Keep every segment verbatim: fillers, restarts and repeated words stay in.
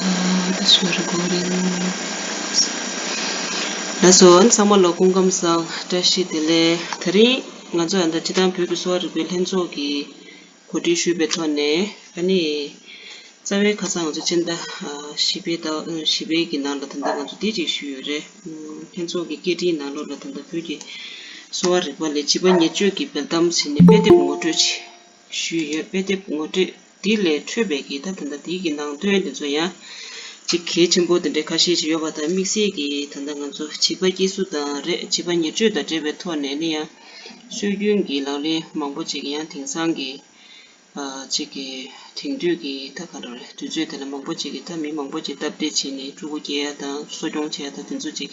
ཨ། ད་ཞུ་རེ་གོ་རེ། ལགས་སོ། ཨ་ནི་ཚང་མ་ལ་སྐུ་ཁམས་བཟང་། བཀྲ་ཤིས་བདེ་ལེགས། དེ་རིང་ང་ཚོ་ཡང་ད་སྤྱི་བཏང་བོད་ཀྱི་གསོ་བ་རིག་པའི་ལྷན་ཚོགས་ཀྱིས་གོ་སྒྲིག་ཞུས་པའི་ཐོག་ནས། ཨ་ནི་རྩ་བའི་ཁ་སང་ང་ཚོ་སྤྱི་ཟླ་ཨ་བཞི་པའི་ཟླ་བཞི་པའི་གི་ནང་ལ་ད་ལྟ་ང་ཚོ་འདི་གཅིག་ཞུས་ཡོད་རེད། ལྷན་ཚོགས་ཀྱི་སྐད་འཕྲིན་ནང་ལོགས་ལ་ད་ལྟ་བོད་ཀྱི་གསོ་བ་རིག་པ་ལ་བྱིས་པ་ཉེར་སྤྱོད་ཀྱི་འབེལ་གཏམ་ཟེར་ནས་དཔེ་དེབ་ངོ་སྤྲོད་ཅིག་ཞུས་ཡོད། དཔེ་དེབ་ངོ་སྤྲོད་འདི་ལས་འཕྲོས་པའི་གི་ད་ད་ལྟ་འདི་གི་ནང་དོན་འདི་ཚོ་ཡང་ཅིག་གལ་ཆེན་པོ་དེ་འདྲའི་ཁ་ཤས་ཅིག་ཡོད་པ་དང་། དམིགས་བསལ་གྱི་ད་ལྟ་ང་ཚོ་བྱིས་པ་སྐྱེས་གཟུགས་དང་རེད། བྱིས་པ་ཉེར་སྤྱོད་དང་འབྲེལ་བའི་ཐོག་ནས་ནི་ཡང་སྲོལ་རྒྱུན་གྱི་ལག་ལེན་མང་པོ་ཅིག་ཡང་དེང་སང་གི་ཨ་ཅིག་གི་དེང་དུས་ཀྱི་ད་ག་འདྲ་རེད། དུས་ཚོད་དེ་ལ་མང་པོ་ཅིག་གི་ད་མི་མང་པོ་ཅིག་སྟབས་བདེ་བྱས་ནས་ཕྲུ་གུ་སྐྱེ་ཡ་དང་གསོ་སྐྱོང་བྱེད་ཡ་དང་དེ་ཚོ་ཅིག་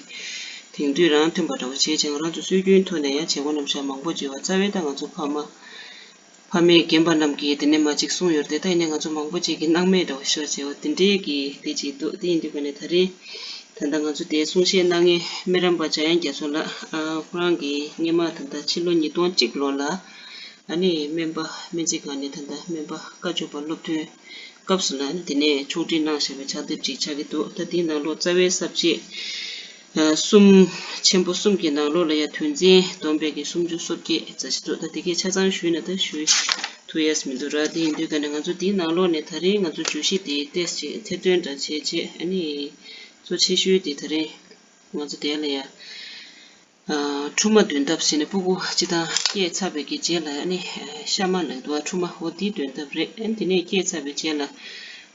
དེང་དུས་རང་མཐུན་པ་འདྲ་བོ་བྱེད་ཅིང་། ང་རང་ཚོ་སྲོལ་རྒྱུན་ཐོག་ནས་ཡང་བྱེད་སྒོ་རྣམ་གཞག་མང་པོ་བྱེད་པ། རྩ་བའི་ད་ང་ཚོ་ཕ་མ་ཕ་མས་རྒན་པ་རྣམས་ཀྱིས་དེ་ནས་མ་ཅིག་གསུངས་ཡོད་རེད་དེ། ད་ཡིན་ནའི་ང་ཚོ་མང་པོ་ཅིག་གིས་སྣང་མེད་འདྲ་བོ་ཤོར་བྱས་པ་དེ་འདྲའི་གི་དེ་ཅིག་འདུག་དེ་ཡིན་དུས་ག་ནས་ད་རེས་ད་ལྟ་ང་ཚོ་དེ་གསུང་བཤད་གནང་མཁན་སྨན་རམས་པ་འཇམ་དབྱངས་རྒྱ་མཚོ་ལགས། ཨ་ཁོ་རང་གིས་སྔོན་མ་ད་ལྟ་ཕྱི་ལོ་ཉིས་སྟོང་གཅིག་ལོ་ལ་ཨ་ནི་སྨན་པ་སྨན་རྩིས་ཁང་ནས་ད་ལྟ་སྨན་པ་བཀའ་བཅུ་པ་སློབ་ཐོན་སྐབས་སུ་ལ་ཨ་ནི་དེ་ནས་ཕྱོགས་སྒྲིག་གནང་བཞག་པའི་ཕྱག་དེབ་ཅིག་ཆགས་ཀྱི་འདུག་ད་དེའི་ནང་ལོགས་རྩ་བའི་ས་བཅད་ཨ་གསུམ། ཆེན་པོ་གསུམ་གྱི་ནང་ལོགས་ལ་ཡང་དོན་ཚན་བསྡོམས་པའི་གི་སུམ་ཅུ་སོ་བརྒྱད་ཙམ་ཞིག་འདུག་ད་དེ་གའི་ཆ་ཚང་ཞུས་ན་ད་ཞུ་ཐུབ་ཡས་མི་འདུག་ར། དེ་ཡིན་དུས་ག་ནས་ང་ཚོ་དེའི་ནང་ལོགས་ནས་ད་རེས་ང་ཚོ་བརྗོད་གཞི་དེ་ཏོག་ཙམ་ཐེར་འདོན་འདྲ་བྱས་རྗེས། ཨ་ནི་གཙོ་ཆེ་ཤོས་དེ་ད་རེས་ང་ཚོ་དེ་ལ་ཡ་ཨ་ཕྲུ་མ་འདོན་ཐབས་ཟེར་ནས་སྤུ་གུ་སྤྱི་བཏང་སྐྱེས་ཚར་བའི་གི་རྗེས་ལ་ཨ་ནི་ཤ་མ་ལབ་འདུག་ཨ་ཕྲུ་མ་འོ་དེ་འདོན་ཐབས་རེད། ཨ་ནི་དེ་ནས་སྐྱེས་ཚར་བའི་རྗེས་ལ་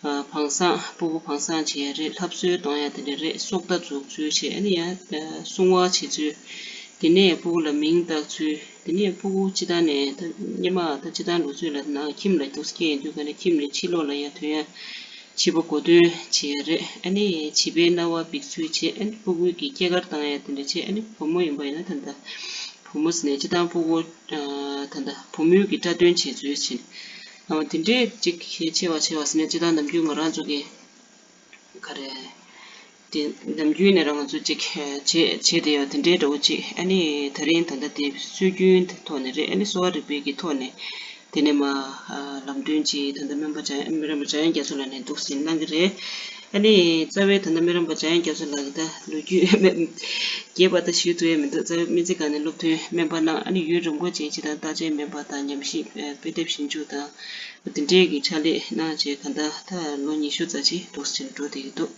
ཨ་བང་བཟང་། སྤུ་གུ་བང་བཟང་བྱེད་ཡ་རེད། ལྷ་གསོལ་གཏོང་ཡ་དེ་འདྲ་རེད། སྲོག་བརྟ་འཛུགས་ཚུལ་བྱས། ཨ་ནི་ཡང་ཨ་སྲུང་བ་བྱེད་ཚུལ། དེ་ནས་སྤུ་གུ་ལ་མིང་བཏགས་ཚུལ། དེ་ནས་སྤུ་གུ་སྤྱི་བཏང་ནས་ད་སྔོན་མ་ད་སྤྱི་བཏང་ལོ་ཚོད་ལ་ནང་ཁྱིམ་ལ་འདུག་སྐྱེས་ཡོང་དུས་ག་ནས་ཁྱིམ་ནས་ཕྱི་ལོགས་ལ་ཡར་ཐོན་ཡ། བྱིས་པ་གོ་སྟོན་བྱེད་ཡ་རེད། ཨ་ནི་བྱིས་པའི་རྣ་བ་འབིགས་ཚུལ་བྱས། ཨ་ནི་སྤུ་གུའི་གི་སྐྱེས་སྐར་བཏང་ཡ་དེ་འདྲ་བྱས། ཨ་ནི་བུ་མོ་ཡིན་པ་ཡིན་ན་ད་ལྟ་བུ་མོ་ཟེར་ནས་སྤྱི་བཏང་སྤུ་གུ་ཨ་ད་ལྟ་བུ་མོའི་གི་སྐྲ་འདོན་བྱེད་ཚུལ་བྱས། ཨ་དེ་འདྲས་ཅིག་གལ་ཆེ་བ་ཆེ་བ་ཟེར་ནས་སྤྱི་བཏང་ནམ་རྒྱུན་ང་རང་ཚོ་གི་ག་རེ། དེ་ནམ་རྒྱུན་ནས་རང་ང་ཚོ་ཅིག་བྱེད་བྱེད་བསྡད་ཡོད་དེ་འདྲའི་འདྲ་བོ་ཅིག་ཨ་ནི་ད་རིང་ད་ལྟ་དེ་སྲོལ་རྒྱུན་དེ་ཐོག་ནས་རེད། ཨ་ནི་གསོ་བ་རིག་པའི་གི་ཐོག་ནས་དེ་ནས་མ་ཨ་ལམ་སྟོན་ཅིག་ད་ལྟ་སྨན་པ་འཇམ་སྨན་རམས་པ་འཇམ་དབྱངས་རྒྱ་མཚོ་ལགས་ནས་འདུག་སེ་གནང་གི་རེད། ཨ་ནི་རྩ་བའི་ད་ལྟ་སྨན་རམས་པ་འཇམ་དབྱངས་རྒྱ་མཚོ་ལགས་ཀྱི་ད་ལོ་རྒྱུས་རྒྱས་པ་ད་ཞུ་ཐུབ་ཡས་མི་འདུག་རྩ་བའི་སྨན་རྩིས་ཁང་ནས་སློབ་ཐོན་སྨན་པ་གནང་། ཨ་ནི་ཡུན་རིང་པོ་ཅིག་ཅིག་དང་བརྟག་དཔྱད་སྨན་པ་དང་ཉམས་ཞིབ་དཔེ་དེབ་ཞིབ་འཇུག་དང་། དེ་འདྲའི་གི་ཕྱག་ལས་གནང་བྱས་གང་ལྟར་ད་ལོ་ཉི་ཤུ་ཙམ་ཅིག་འདུག་སེ་འགྲོ་བསྡད་ཀྱི་འདུག་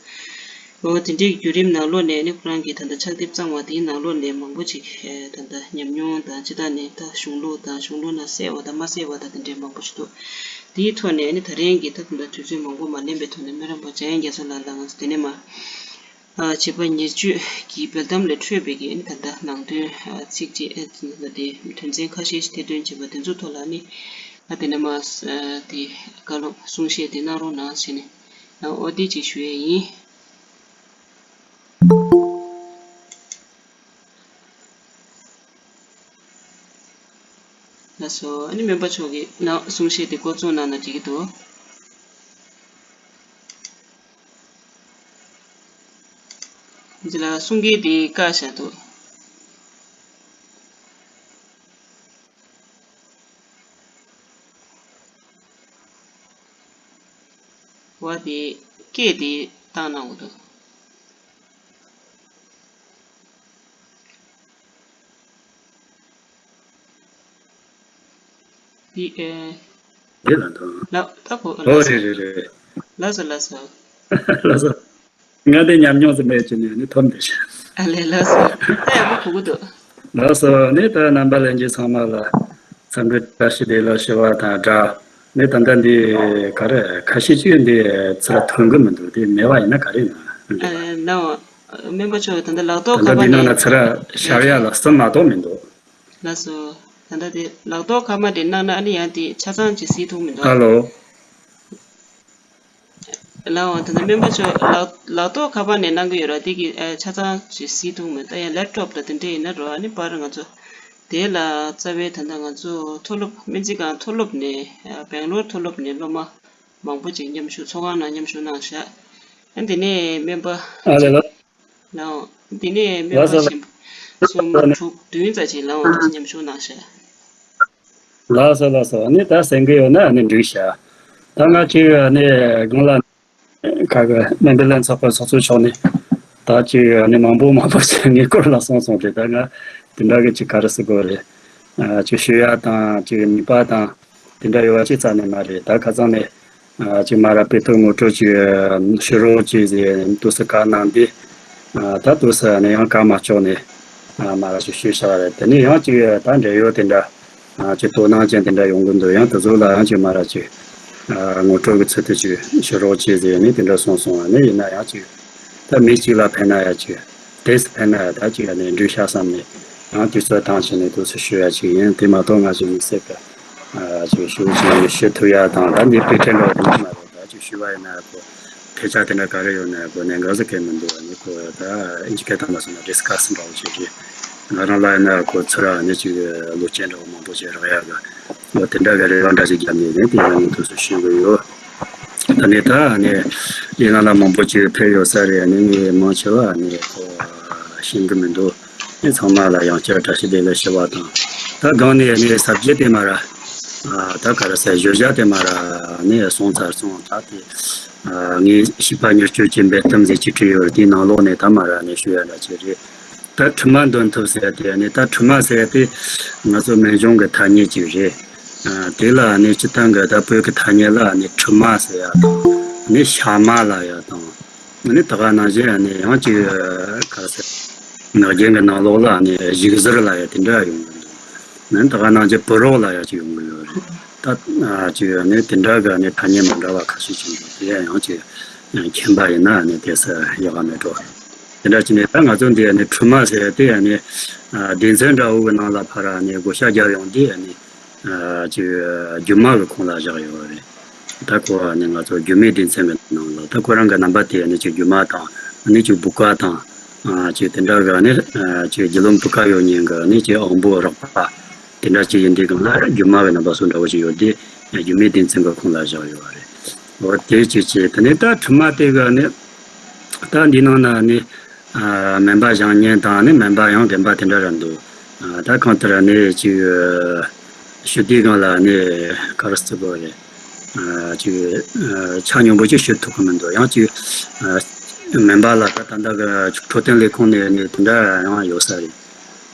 འོ་དེ་འདྲའི་གི་བརྒྱུད་རིམ་ནང་ལོགས་ནས་ནི་ཁོ་རང་གིས་ད་ལྟ་ཕྱག་དེབ་བརྩམས་པ་དེའི་ནང་ལོགས་ནས་མང་པོ་ཅིག་ད་ལྟ་ཉམས་མྱོང་དང་། སྤྱི་བཏང་ནས་ད་གཞུང་ལུགས་དང་། གཞུང་ལུགས་ནང་གསལ་བ་དང་མ་གསལ་བ་དང་དེ་འདྲའི་མང་པོ་ཞིག་འདུག་དེའི་ཐོག་ནས་ནི་ད་རིང་གི་ད་ད་ལྟ་དུས་ཚོད་མང་པོ་མ་ལེན་པའི་ཐོག་ནས་སྨན་རམས་པ་འཇམ་དབྱངས་རྒྱ་མཚོ་ལགས་ལ་ང་ཚོ་དེ་ནས་མ། ཨ་བྱིས་པ་ཉེར་སྤྱོད་ཀྱི་འབེལ་གཏམ་ལས་འཕྲོས་པའི་གི་ཨ་ནི་ད་ལྟ་ནང་དོན་ཨ་ཚིགས་བཅད་ཨ་ད་ལྟ་དེ་དོན་ཚན་ཁ་ཤས་ཤིག་ཐེར་འདོན་བྱས་པ་དེ་ཚོ་ཐོག་ལ་ནི་ཨ་དེ་ནས་མ་ཨ་དེ་བཀའ་སློབ་གསུང་བཤད་དེ་གནང་རོགས་གནང་ཟེར་ནས་ཨ་འོ་དེ་ཅིག་ཞུ་ཡས་ཡིན། ལགས་སོ། ཨ་ནི་སྨན་པ་མཆོག་གིས་ནང་གསུང་བཤད་དེ་འགོ་བཙུགས་གནང་ན་འགྲིག་གི་འདུག་འདི་ལ་གསུང་སྐད་དེ་བཀག་བཞག་འདུག་བ་དེ་སྐད་དེ་བཏང་གནང་དགོས་འདུག་འདི་ཨེ། འདི་ལ་འདུག་ལགས་ད་གོ་ཨོ་ལགས་སོ། རེད་རེད་རེད། ལགས་སོ་ལགས་སོ། ལགས་སོ། ང་དེ་ཉམས་མྱོང་ཙམ་མེད་ཅེས་ནས་ནི་ཐོབ་འདུག་ཨ་ལས་ལགས་སོ། ད་ཡག་པོ་གོ་གི་འདུག་ལགས་སོ། ནི་ད་རྣམ་པ་ལྷན་རྒྱས་ཚང་མ་ལ་འཚམས་འདྲི་བཀྲ་ཤིས་བདེ་ལེགས་ཞུ་བ་དང་སྦྲགས། ནི་ད་ལྟ་འདི་ག་རེ་ཁ་ཤས་ཅིག་འདི་ཚུར་ཐོན་གི་མི་འདུག་དེ་མེད་པ་ཡིན་ན་ག་རེ་ཡིན་ན། ཨ་ནའོ། སྨན་པ་མཆོག་ད་ལྟ་ལག་ཐོག་ད་ཁ་ལྟ་པ་འདི་ནང་ནས་ན་ཚུར་བཞག་ཡ་ལ་སུ་མ་གཏོགས་མི་འདུག་ལགས་སོ། ད་ལྟ་དེ་ལག་ཐོག་ཁ་པར་དེ་གནང་ན་ཨ་ནི་ཡང་དེ་ཆ་ཚང་ཅིག་གཟིགས་ཐུབ་མི་འདུག་ཨ་ལོ། ལགས་འོང་། ད་ལྟ་སྨན་པ་མཆོག་ལག་ལག་ཐོག་ཁ་པར་ནས་གནང་གི་ཡོད་ར། དེ་གི་ཨ་ཆ་ཚང་ཅིག་གཟིགས་ཐུབ་མི་འདུག་ཡང་ལེབ་ཊོབ་ལ་དེ་འདྲས་ཡིན་ན་རོ། ཨ་ནི་པར་ང་ཚོ་དེ་ལ་རྩ་བའི་ད་ལྟ་ང་ཚོ་མཐོ་སློབ་སྨན་རྩིས་ཁང་མཐོ་སློབ་ནས་ཨ་སྦེང་ལོར་མཐོ་སློབ་ནས་སློབ་མ་མང་པོ་ཅིག་མཉམ་ཞུགས་ཚོགས་ཁང་ནང་མཉམ་ཞུགས་གནང་ཤག་ཨ་དེ་ནས་སྨན་པ་ཨ་ལེ་ལགས། ལགས་འོང་། འདི་ནས་སྨན་པ་ལགས་སོ་གཞན་པ་གསུམ་དྲུག་བདུན་ཙམ་ཅིག་ལགས་འོང་དུ་མཉམ་ཞུགས་གནང་ཤག་ལགས་སོ་ལགས་སོ། ཨ་ནི་ད་གསན་གི་ཡོད་ན་ཨ་ནི་འགྲིག་ཤག་ད་ང་གཅིག་ཨ་ནི་དགོངས་ལ། ཁ་གི་སྨན་པའི་ལྷན་ཚོགས་པའི་ཚོགས་གཙོ་མཆོག་ནས་ད་ཅིག་ཨ་ནི་མང་པོ་མང་པོ་ཞིག་ངའི་སྐོར་ལ་གསུངས་སོང་སྟེ། ད་ང་དེ་འདྲ་གི་ཅིག་ག་རེ་ཟེར་དགོས་རེད། ཨ་ཅིག་ཞུ་ཡ་དང་ཅིག་ནུས་པ་དང་དེ་འདྲ་ཡོད་པ་ཅིག་རྩ་ནས་མ་རེད། ད་ཁ་སང་ནས་ཨ་ཅིག་མ་ར་དཔེ་སྟོན་ངོ་སྤྲོད་ཅིག་ཞུ་རོགས་ཅིག་ཟེར་དུས་སུ་བཀའ་གནང་སྟེ། ཨ་ད་དུས་སུ་ནས་ཡང་བཀའ་མ་ལྕོགས་ནས་ཨ་མ་ར་ཅིག་ཞུས་བཞག་རེད། དེ་ནས་ཡང་ཅིག་ད་འབྲེལ་ཡོད་དེ་འདྲ། ཨ་ཅིག་དོ་སྣང་ཅན་དེ་འདྲ་ཡོང་གི་འདུག། ཡང་དེ་ཚོ་ལ་ཡང་ཅིག་མ་ར་ཅིག་ཨ་ངོ་སྤྲོད་ཀྱི་ཚུལ་དུ་ཅིག་ཞུ་རོགས་ཅེས་ཟེར་ནས་དེ་འདྲ་གསུངས་སོང་། ཨ་ནི་ཡིན་ན་ཡང་ཅིག་ད་མི་གཅིག་ལ་ཕན་ན་ཡ་ཅིག་ཏོག་ཙམ་ཕན་ན་ཡ་ད་ཅིག་ཨ་ནི་འགྲུལ་བཞག་བསམ་ནས་ཡང་དུས་ཚོད་བཏང་བྱས་ནས་དུས་ཚོད་ཞུ་ཡ་ཅིག་ཡིན། དེ་མ་གཏོགས་ང་ཚོ་མི་སེར་གི་ཨ་ཅིག་ཞུ་ཅིག་ཞུ་ཐུབ་ཡ་དང་། ད་འདི་དཔེ་ཁྲལ་འགྲོ་བ་དེ་མ་རེད། ད་ཅིག་ཞུ་བ་ཡིན་ན་ཡ་གོ་ཐལ་ཆ་དེ་འདྲ་ག་རེ་ཡོད་ན་ཡ་གོ་གནད་འགག་ཟིག་གལ་མི་འདུག། ཨ་ནི་གོ་ད་ཨིན་ཇི་སྐད་ཐོག་ལ་སོང་ན་ཌིས་ཁ་སི་འདྲ་བོ་ཅིག་རེད། ང་རང་ལ་ཡིན་ན་ཁོ་ཚོ་ར་ནི་ཅིག་བློ་སྐྱེད་འདྲ་བོ་མང་པོ་ཅིག་རག་ཡག་གི་འོ་དེ་འདྲ་གི་རེ་བ་འདྲ་ཞིག་བརྒྱབ་ནས་ནི་དེ་ཡང་ནི་དུས་སུ་ཞུ་གི་ཡོད། ད་ནི་ད་ནི་ལས་ང་ལ་མང་པོ་ཅིག་ཕེབས་ཡོད་ས་རེད། ནི་ངས་མང་ཆེ་བ་ནི་ཁོ་ཤེས་གི་མི་འདུག། ནི་ཚང་མ་ལ་ཡང་བསྐྱར་བཀྲ་ཤིས་བདེ་ལེགས་ཞུ་བ་དང་། ད་སྒང་ནས་ནི་ས་བཅད་དེ་མ་ར་ཨ་ད་ག་རེ་ཟེར་བརྗོད་བྱ་དེ་མ་ར་ནི་སོང་ཚར་སོང་། ད་དེ་ཨ་ངས་ཤིས་པ་མྱུར་སྐྱོབ་ཀྱི་འབེལ་གཏམ་ཟེར་གྱི་བྲིས་ཡོད་རེད། དེའི་ནང་ལོགས་ནས་ད་མ་ར་ནི་ཞུ་ཡ་འདྲ་ཅིག་རེད། ད་ཁྲི་མ་འདོན་ཐུབ་ཟེར་ཡ་དེ་ནི་ད་ཁྲི་མ་ཟེར་ཡ་དེ་ང་ཚོ་སྨན་གཞུང་གི་ཐ་སྙད་ཅིག་རེད། ཨ་དེ་ལ་ནི་སྤྱིར་བཏང་གི་ད་བོད་ཀྱི་ཐ་སྙད་ལ་ནི་ཁྲི་མ་ཟེར་ཡ་དང་ནི་ཞ་མ་ལབ་ཡ་དང་ནི་ད་ག་ནང་བཞིན་ནི་ཡང་ཅིག་ག་རེ་ཟེར། ངག་རྒྱུན་གྱི་ནང་ལོགས་ལ་ནི་བཞུགས་ཟུར་ལབ་ཡ་དེ་འདྲ་ཡོང་གི་འདུག། ནི་ད་ག་ནང་བཞིན་བུ་རོགས་ལབ་ཡ་ཅིག་ཡོང་གི་ཡོད་རེད། ད་ཨ་ཅིག་ནི་དེ་འདྲ་གི་ནི་ཐ་སྙད་མ་འདྲ་བ་ཁ་ཤས་ཅིག་འདུག། དེ་ཡང་ཅིག་མཁྱེན་པ་ཡིན་ན་ནི་དེ་ས་ཡག་ག་མེད་འགྲོ། དེ་འདྲ་བྱས་ནས་ད་ང་ཚོ་འདི་ནི་ཁྲི་མ་ཟེར་དེ་ནི་ཨ་སྡེ་ཚན་འདྲ་བོ་གི་ནང་ལ་ཕར་ནི་བགོ་བཤའ་རྒྱབ་ཡོང་དུས་ནི་ཨ་ཅིག་རྒྱུད་མ་གི་ཁོངས་ལ་བཞག་ཡོད་རེད། ད་ཁོ་ནི་ང་ཚོ་རྒྱུད་སྨད་སྡེ་ཚན་གི་ནང་ལ་ད་ཁོ་རང་གི་རྣམ་པ་དེ་ནི་ཅིག་རྒྱུད་མ་དང་ནི་ཅིག་བུ་ག་དང་ཨ་ཅིག་དེ་འདྲ་གི་ནི་ཨ་ཅིག་རྒྱུད་ལུམ་བུ་ག་ཡོད་མཁན་གི་ནི་ཅིག་དབང་པོ་རགས་པ་དེ་འདྲ་ཅིག་ཡིན་དུས་སྒང་ལ་རྒྱུད་མ་གི་རྣམ་པ་སུ་འདྲ་བོ་ཞིག་ཡོད་དེ་རྒྱུད་སྨད་སྡེ་ཚན་གི་ཁོངས་ལ་བཞག་ཡོད་རེད། འོ་དེ་ཅིག་བྱས། དེ་ནས་ད་ཁྲི་མ་དེ་གི་ནི་ད་འདི་ནང་ན་ནི་ཨ་སྨན་པ་བཞེངས་མཁན་དང་ནི་སྨན་པ་ཡང་རྒན་པ་དེ་འདྲ་ར་འདུག། ཨ་ད་གང་ལྟར་ནི་ཅིག་ཨ་ཞུ་དུས་སྒང་ལ་ནི་ག་རེ་ཟེར་དགོས་རེད། ཨ་ཅིག་ཨ་ཆ་སྙོམས་པོ་ཅིག་ཞུ་ཐུབ་ཀྱི་མི་འདུག། ཡང་ཅིག་ཨ་སྨན་པ་ལ་ད་ད་ལྟ་གི་འཕྲོད་བསྟེན་ལས་ཁུངས་ནས་ནི་དེ་འདྲ་ཡང་ཡོད་ས་རེད།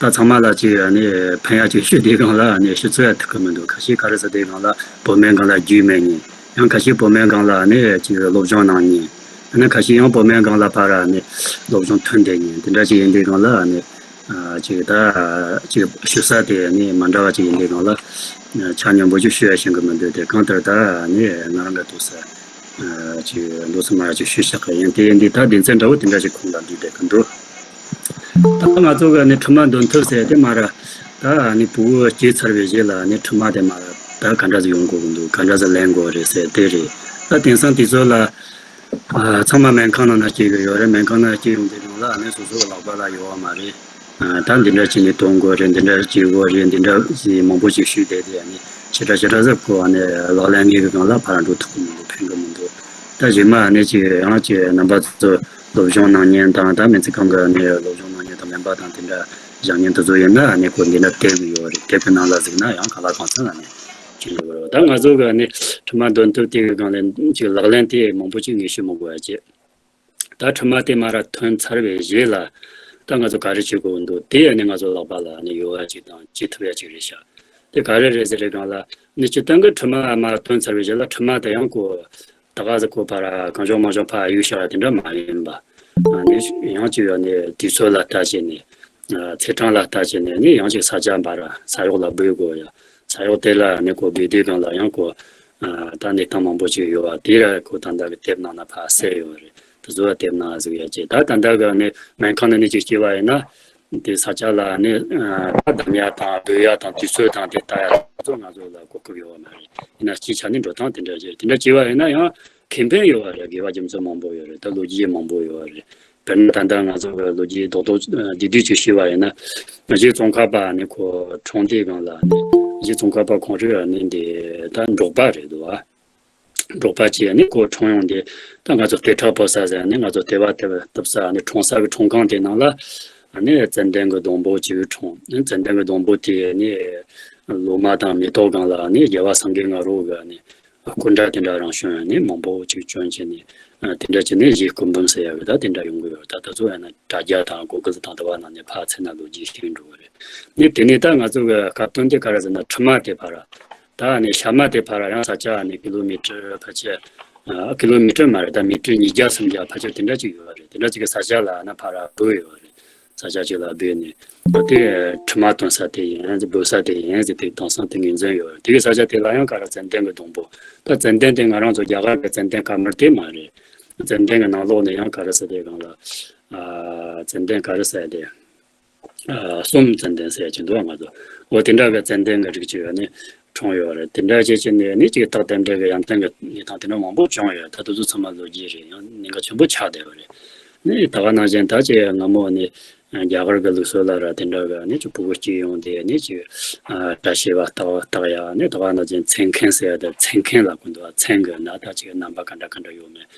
ད་ཚང་མ་ལ་ཅིག་ཨ་ནི་ཕན་ཡག་ཅིག་ཞུ་དུས་སྒང་ལ་ཨ་ནི་ཞུ་ཚོད་ཡག་ཐུབ་ཀྱི་མི་འདུག། ཁ་ཤས་ག་རེ་ཟེར་དུས་སྒང་ལ་བོད་སྨན་སྒང་ལ་རྒྱུས་མེད་མཁན། ཡང་ཁ་ཤས་བོད་སྨན་སྒང་ལ་ཨ་ནི་ཅིག་སློབ་སྦྱོང་གནང་མཁན། ཨ་ནི་ཁ་ཤས་ཡང་བོད་སྨན་སྒང་ལ་ཕར་ཨ་ནི་སློབ་སྦྱོང་ཐོན་བསྡད་མཁན་དེ་འདྲ་ཅིག་ཡིན་དུས་སྒང་ལ་ཨ་ནི་ཨ་ཅིག་ད་ཅིག་ཞུ་ས་དེ་ཨ་ནི་མ་འདྲ་བ་ཅིག་ཡིན་དུས་སྒང་ལ་ཆ་སྙོམས་པོ་ཅིག་ཞུ་ཡ་ཤེས་ཀྱི་མི་འདུག། དེ་གང་ལྟར་ད་ཨ་ནི་ང་རང་གི་འདུག་ས། ཨ་ཅིག་མདོ་ཙམ་མ་ཅིག་ཞུས་བཞག་གི་ཡིན། དེ་ཡིན་དུས་ད་སྡེ་ཚན་འདྲ་བོ་དེ་འདྲ་ཞིག་ཁོངས་ལ་འདུས་བསྡད་ཀྱི་འདུག། ད་ང་ཚོ་གི་ནི་ཁྲི་མ་འདོན་ཐུབ་ཟེར་དེ་མ་ར། ད་ནི་ཕྲུ་གུ་སྐྱེས་ཚར་བའི་རྗེས་ལ་ནི་ཁྲི་མ་དེ་མ་ར་ད་ག་འདྲ་ཟིག་ཡོང་དགོས་ཀྱི་འདུག། ག་འདྲ་ཟིག་ལེན་དགོས་རེད་ཟེར་དེ་རེད། ད་དེང་སང་དུས་ཚོད་ལ་ཨ་ཚང་མ་སྨན་ཁང་ནང་ན་སྐྱེས་ཀྱི་ཡོད་རེད། སྨན་ཁང་ནང་སྐྱེས་ཡོང་དུས་སྒང་ལ་ཨ་ནི་སོ་སོའི་ལག་པ་ལ་ཡོད་པ་མ་རེད། ཨ་ད་འདི་འདྲ་བྱས་ནས་འདོན་དགོས་རེད། འདི་འདྲ་བྱེད་དགོས་རེད། འདི་འདྲ་ཞིག་མང་པོ་ཞིག་ཞུས་བསྡད་དེ་ཨ་ནི་ཞེ་དྲག་ཞེ་དྲག་ཟེར་གོ་ཨ་ནི་ལག་ལེན་ངེས་ཀྱི་སྒང་ལ་ཕར་འགྲོ་ཐུབ་ཀྱི་མི་འདུག། ཕན་གྱི་མི་འདུག། ད་རྗེས་མ་ཨ་ནི་ཅིག་ཡང་ཅིག་རྣམ་པ་ཚོ་སློབ་སྦྱོང་གནང་མཁན་དང་ད་སྨན་རྩིས་ཁང་གི་ཨ་ནི་སློབ་སྦྱོང་གནང་མཁན་དང་སྨན་པ་དང་དེ་འདྲ་བཞེངས་མཁན་དེ་ཚོ་ཡིན་ན་ཨ་ནི་ཁོ་འདི་འདྲ་དེབ་ཡོད་རེད། དེབ་ཀྱི་ནང་ལ་གཟིགས་ན་ཡང་གང་ལ་གང་འཚམ་ཨ་ནི་ཅིག་ཡོད་རེད། ད་ང་ཚོ་གི་ཨ་ནི་ཁྲི་མ་འདོན་ཐུབ་དེ་གི་སྒང་ལ་ཅིག་ལག་ལེན་དེ་མང་པོ་ཅིག་ངས་ཞུ་མི་དགོས་ཡ་ཅིག། ད་ཁྲི་མ་དེ་མ་ར་ཐོན་ཚར་བའི་རྗེས་ལ་ད་ང་ཚོ་ག་རེ་བྱེད་དགོས་འདུག། དེ་ཡང་ནི་ང་ཚོ་ལག་པ་ལ་ནི་ཡོད་ཡ་ཅིག་དང་བྱེད་ཐུབ་ཡ་ཅིག་རེད་ཤག། དེ་ག་རེ་རེད་ཟེར་རེ་སྒང་ལ་ནི་སྤྱིར་བཏང་གི་ཁྲི་མ་མ་ཐོན་ཚར་བའི་རྗེས་ལ་ཁྲི་མ་དེ་ཡང་ཁོ་ད་ག་ཟེ་ཁོ་ཕར་གང་བྱུང་མང་བྱུང་ཕར་གཡུག་བཞག་ཡ་དེ་འདྲ་མ་ཡིན་པ། ཨ་ནི་ཡང་ཅིག་ཡང་ནི་དུས་ཚོད་ལ་ལྟ་བྱས་ནས་ཨ་ཚེས་གྲངས་ལ་ལྟ་བྱས་ནས་ནི་ཡང་ཅིག་ས་ཆ་འབར་ས་གཡོག་ལ་འབུད་དགོས་ཡ། ས་གཡོག་དེ་ལ་ནི་ཁོ་འབུད་དུས་སྒང་ལ་ཡང་ཁོ་ཨ་ད་གནས་སྟངས་མང་པོ་ཅིག་ཡོད་པ་དེ་ར་ཁོ་ད་ལྟ་གི་དེབ་ནང་ན་ཕར་གསལ་ཡོད་རེད། དེ་ཚོ་དེབ་ནང་གཟིགས་ཡ་ཅིག། ད་ད་ལྟ་གི་ནི་སྨན་ཁང་ནང་ནས་ཅིག་སྐྱེས་པ་ཡིན་ན་དེ་ས་ཆ་ལ་ནི་ཨ་ད་བདམས་ཡ་དང་འབུད་ཡ་དང་དུས་ཚོད་དང་དེ་ལྟ་ཡ་ཚོ་ང་ཚོ་ལ་གོ་སྐབས་ཡོད་པ་མ་རེད། ཡིན་ན་སྤྱིའི་ཆ་ནས་འགྲོ་སྟངས་དེ་འདྲ་ཅིག་རེད། དེ་འདྲ་བྱས་པ་ཡིན་ན་ཡང་ཁེ་ཕན་ཡོད་པ་རེད། དགེ་བ་རྒྱུ་མཚན་མང་པོ་ཡོད་རེད། ད་ལོ་རྒྱུས་མང་པོ་ཡོད་པ་རེད། དཔེར་ན་ད་ལྟ་ང་ཚོ་གི་ལོ་རྒྱུས་རྡོག་རྡོག་བསྡུས་བསྡུས་ཅིག་ཞུས་པ་ཡིན་ན། གཞིས་ཙོང་ཁ་པ་ནི་ཁོ་འཁྲུངས་དུས་སྒང་ལ་ནི་གཞིས་ཙོང་ཁ་པ་ཁོང་ཚོ་ནི་འདི་ད་འབྲོག་པ་རེད་འདུག་ཨ། འབྲོག་པ་ཅིག་ནི་ཁོ་འཁྲུངས་ཡོང་དུས་ད་ང་ཚོ་ལྟེ་ཁྲག་ཕོ་ས་ཟེར་ནི་ང་ཚོ་ལྟེ་བ་ལྟེ་བ་བཏབ་ས་ནི་འཁྲུངས་ས་གི་འཁྲུངས་ཁང་དེ་ནང་ལ་ནི་ཙན་དན་གི་སྡོང་པོ་ཅིག་འཁྲུངས། ཙན་དན་གི་སྡོང་པོ་དེ་ནི་ལོ་མ་དང་མེ་ཏོག་སྒང་ལ་ནི་རྒྱལ་བ་སངས་རྒྱས་ང་རོ་གི་ནི། སྐུ་འདྲ་དེ་འདྲ་རང་བྱུང་ཡང་ནི་མང་པོ་ཅིག་བྱུང་བྱས་ནས། དེ་འདྲ་བྱས་ནས་གཞས་སྐུ་འབུམ་ཟེར་ཡག་གི་ད་དེ་འདྲ་ཡོང་གི་ཡོད། ད་ད་ཚོ་ཡང་ན་དྲ་རྒྱ་དང་གུ་གུལ་དང་དེ་བ་ནང་ནས་ཕར་བཙལ་ན་ལོ་རྒྱུས་ཤེས་འགྲོ་གི་རེད། ནི་དེ་ནས་ད་ང་ཚོ་གི་སྐབས་དོན་དེ་ག་རེ་ཟེར་ན་ཁྲི་མ་དེ་ཕར། ད་ནི་ཤ་མ་དེ་ཕར་ཡང་ས་ཆ་ནི་ཀི་ལོ་མི་ཊར་ཕལ་ཆེར། ཨ། ཀི་ལོ་མི་ཊར་མ་རེད། ད་མི་ཊར་ཉིས་བརྒྱ་སུམ་བརྒྱ་ཕལ་ཆེར་དེ་འདྲ་ཅིག་ཡོད་རེད། དེ་འདྲ་ཅིག་གི་ས་ཆ་ལ་ན་ཕར་འབོད་ཡོད་རེད། ས་ཆ་ཅིག་ལ་འབོད་ནས་དེ་ཁྲི་མ་བཏོན་ས་དེ་ཡིན་འབོད་ས་དེ་ཡིན་ཟེར་དེ་དེང་སང་དེ་ངོས་འཛིན་ཡོད་རེད། དེ་གི་ས་ཆ་དེ་ལ་ཡང་ག་རེ་ཙན་དན་གི་སྡོང་པོ། ད་ཙན་དན་དེ་ང་རང་ཚོ་རྒྱ་གར་གི་ཙན་དན་དཀར་དམར་དེ་མ་རེད། ཙན་དན་གི་ནང་ལོགས་ནས་ཡང་ག་རེ་ཟེར་དེ་གང་ལ། ཨ། ཙན་དན་ག་རེ་ཟེར་དེ། ཨ། གསུམ་ཙན་དན་ཟེར་གྱི་འདུག་ང་ཚོ། འོ་དེ་འདྲ་གི་ཙན་དན་གི་རིགས་ཅིག་ཡོད་ནི་འཁྲུངས་ཡོད་རེད། དེ་འདྲ་བྱས་བྱས་ནས་ནི་ཅིག་རྟགས་རྟེན་འབྲེལ་གི་ཡོན་ཏན་གི་གནས་སྟངས་དེ་འདྲ་མང་པོ་བྱུང་ཡོད། ད་དེ་ཚོ་ཚང་མ་ལོ་རྒྱུས་རེད། ཡང་གནད་འགག་ཆེན་པོ་ཆགས་བསྡད་པ་རེད། ནི་ད་ག་ནང་བཞིན་ད་ཅིག་སྔ་མོ་ནི་རྒྱ་གར་གི་ལུགས་སྲོལ་ལ་ར་དེ་འདྲ་གི་ནི་ཅིག་ཕྲུ་གུ་སྐྱེས་ཡོང་དེ་ནི་ཅིག་ཨ། གྲྭ་བྱེ་བ་བཏགས་བཏགས་ཡ་ནི་ད་ག་ནང་བཞིན་མཚན་མཁན་ཟེར་ཡ་དེ་མཚན་མཁན་ལབ་གི་འདུག་མཚན་གི་ན་ད་ཅིག་རྣམ་པ་ག་འདྲ་ག་འདྲ་ཡོད་མེད།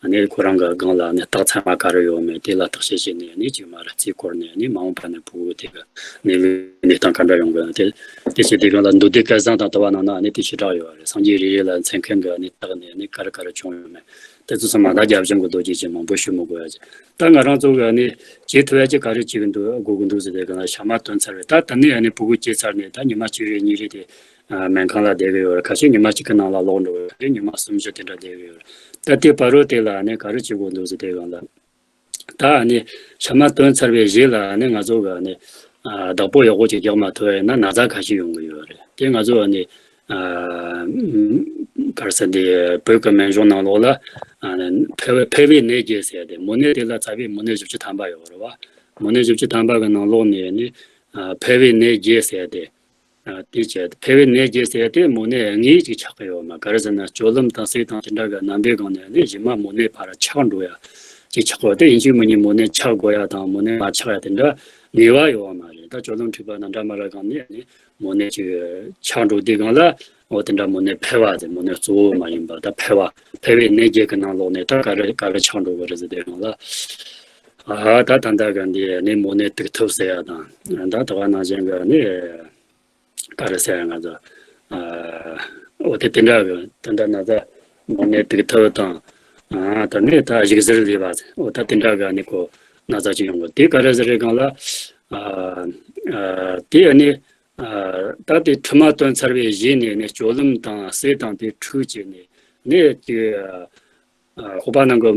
ནི་ཁོ་རང་གི་སྒང་ལ་ནི་རྟགས་མཚན་མ་ག་རེ་ཡོད་མེད་དེ་ལ་བརྟག་དཔྱད་བྱས་ནས་ནི་ཅིག་མར་རྩིས་བསྐོར་ནས་ནི་མ་འོངས་པ་ནས་ཕྲུ་གུ་དེ་གི་ནད་འབུའི་གནས་སྟངས་ག་འདྲ་ཡོང་གི་དེ་དེ་བྱས་དེ་སྒང་ལ་མདོ་སྡེ་སྐལ་བཟང་དང་དེ་བ་ནང་ན་ནི་དེ་ཞེ་དྲག་ཡོད་རེད། སངས་རྒྱས་རེ་རེ་ལ་མཚན་མཁན་གི་ནི་བཏགས་ནས་ནི་ག་རེ་ག་རེ་བྱུང་ཡོད་མེད་དེ་ཚོ་ཚང་མ་ད་རྒྱ་གཞུང་གི་ལོ་རྒྱུས་ཀྱི་མང་པོ་ཞུ་མི་དགོས་ཡ་ཅིག་ད་ང་རང་ཚོ་གི་ནི་བྱེད་ཐུབ་ཡ་ཅིག་ག་རེ་བྱེད་གི་འདུག་དགོས་གི་འདུག་ཟེར་དེ་སྒང་ལ་ཤ་མ་བཏོན་ཚར་བས་ད་དེ་ནས་ནི་ཕྲུ་གུ་སྐྱེས་ཚར་ནས་ད་ཉི་མ་གཅིག་རེ་གཉིས་རེ་དེ། ཨ། སྨན་ཁང་ལ་བསྡད་གི་ཡོད་རེད། ཁ་ཤས་ཉི་མ་གཅིག་གི་ནང་ལ་ལོག་འགྲོ་གི་རེད། ཉི་མ་སུམ་ཅུ་དེ་འདྲ་བསྡད་གི་ཡོད་རེད། ད་དེ་བར་རོ་དེ་ལ་ནི་ག་རེ་བྱེད་དགོས་འདུག་ཟེར་དེ་སྒང་ལ། ད་ནི་ཤ་མ་བཏོན་ཚར་བའི་རྗེས་ལ་ནི་ང་ཚོ་གི་ནི། ཨ། བདག་པོ་ཡག་པོ་ཅིག་རྒྱག་མ་ཐུབ་པ་ཡིན་ན་ན་ཚ་ཁ་ཤས་ཡོང་གི་ཡོད་རེད། དེ་ང་ཚོ་ནི། ཨ། ག་རེ་ཟེར་འདི་བོད་ཀྱི་སྨན་གཞུང་ནང་ལོགས་ལ། ཨ། ནི་འཕེལ་བའི་འཕེལ་བའི་ནད་བརྒྱད་ཟེར་ཏེ་མོ་ནད་དེ་ལ་རྩ་བའི་མོ་ནད་བཞི་བཅུ་ཐམ་པ་ཡོད་རེད་བ། མོ་ནད་བཞི་བཅུ་ཐམ་པ་གི་ནང་ལོགས་ནས་ནི། ཨ། འཕེལ་བའི་ནད་བརྒྱད་ཟེར་ཏེ། ཨ། དེ་བྱས་ཏེ་འཕེལ་བའི་ནད་བརྒྱད་ཟེར་ཏེ་མོ་ནད་ལྔ་ཅིག་ཆགས་ཀྱི་ཡོད་མ་ག་རེ་ཟེར་ན་སྤྱོད་ལམ་དང་ཟས་དང་དེ་འདྲ་གི་རྣམ་པའི་སྒང་ནས་ནི་གཞི་མ་མོ་ནད་ཕར་ཆག་འགྲོ་ཡ་ཅིག་ཆགས་པ་དེ་ཡིན་གཅིག་མིན་གཉིས་མོ་ནད་ཆག་དགོས་ཡ་དང་མོ་ནད་མ་ཆག་ཡ་དེ་འདྲ་ངེས་པ་ཡོད་མ་རེད། ད་སྤྱོད་ལམ་འཁྲུགས་པ་དང་འདྲ་མ་འདྲ་སྒང་ནས་ནི་མོ་ནད་ཅིག་ཆག་འགྲོ་དུས་སྒང་ལ་འོ་དེ་འདྲ་མོ་ནད་འཕེལ་བ་ཟེར་མོ་ནད་གཙོ་བོ་མ་ཡིན་པ་ད་འཕེལ་བ་འཕེལ་བའི་ནད་བརྒྱད་ཀྱི་ནང་ལོགས་ནས་ད་ག་རེ་ག་རེ་ཆག་འགྲོ་གི་རེད་ཟེར་དུས་སྒང་ལ། ཨ། ད་ད་ལྟ་གི་འདི་ནི་མོ་ནད་དུག་ཐུབ་ཟེར་ཡ་དང་ད་དེ་བ་ནང་བཞིན་གི་ནི། ག་རེ་ཟེར་ང་ཚོ། ཨ། འོ་དེ་དེ་འདྲ་གི་ད་ལྟ་ན་ཚ་མོ་ནད་དུག་ཐུབ་དང་། ཨ། ད་ནི་ད་གཞུག་གཟེར་ལས་པ་ཟེར་འོ་ད་དེ་འདྲ་གི་ནི་ཁོ་ན་ཚ་ཅིག་ཡོང་གི་དེ་ག་རེ་ཟེར་རེད་གང་ལ། ཨ། ཨ། དེ་ནི། ཨ། ད་དེ་ཁྲི་མ་བཏོན་ཚར་བའི་རྗེས་ནས་ནི་སྤྱོད་ལམ་དང་ཟས་དང་དེ་འཁྲུག་བྱས་ནས་ནི་དེ། ཨ། ཁོ་པ་ནང་གི་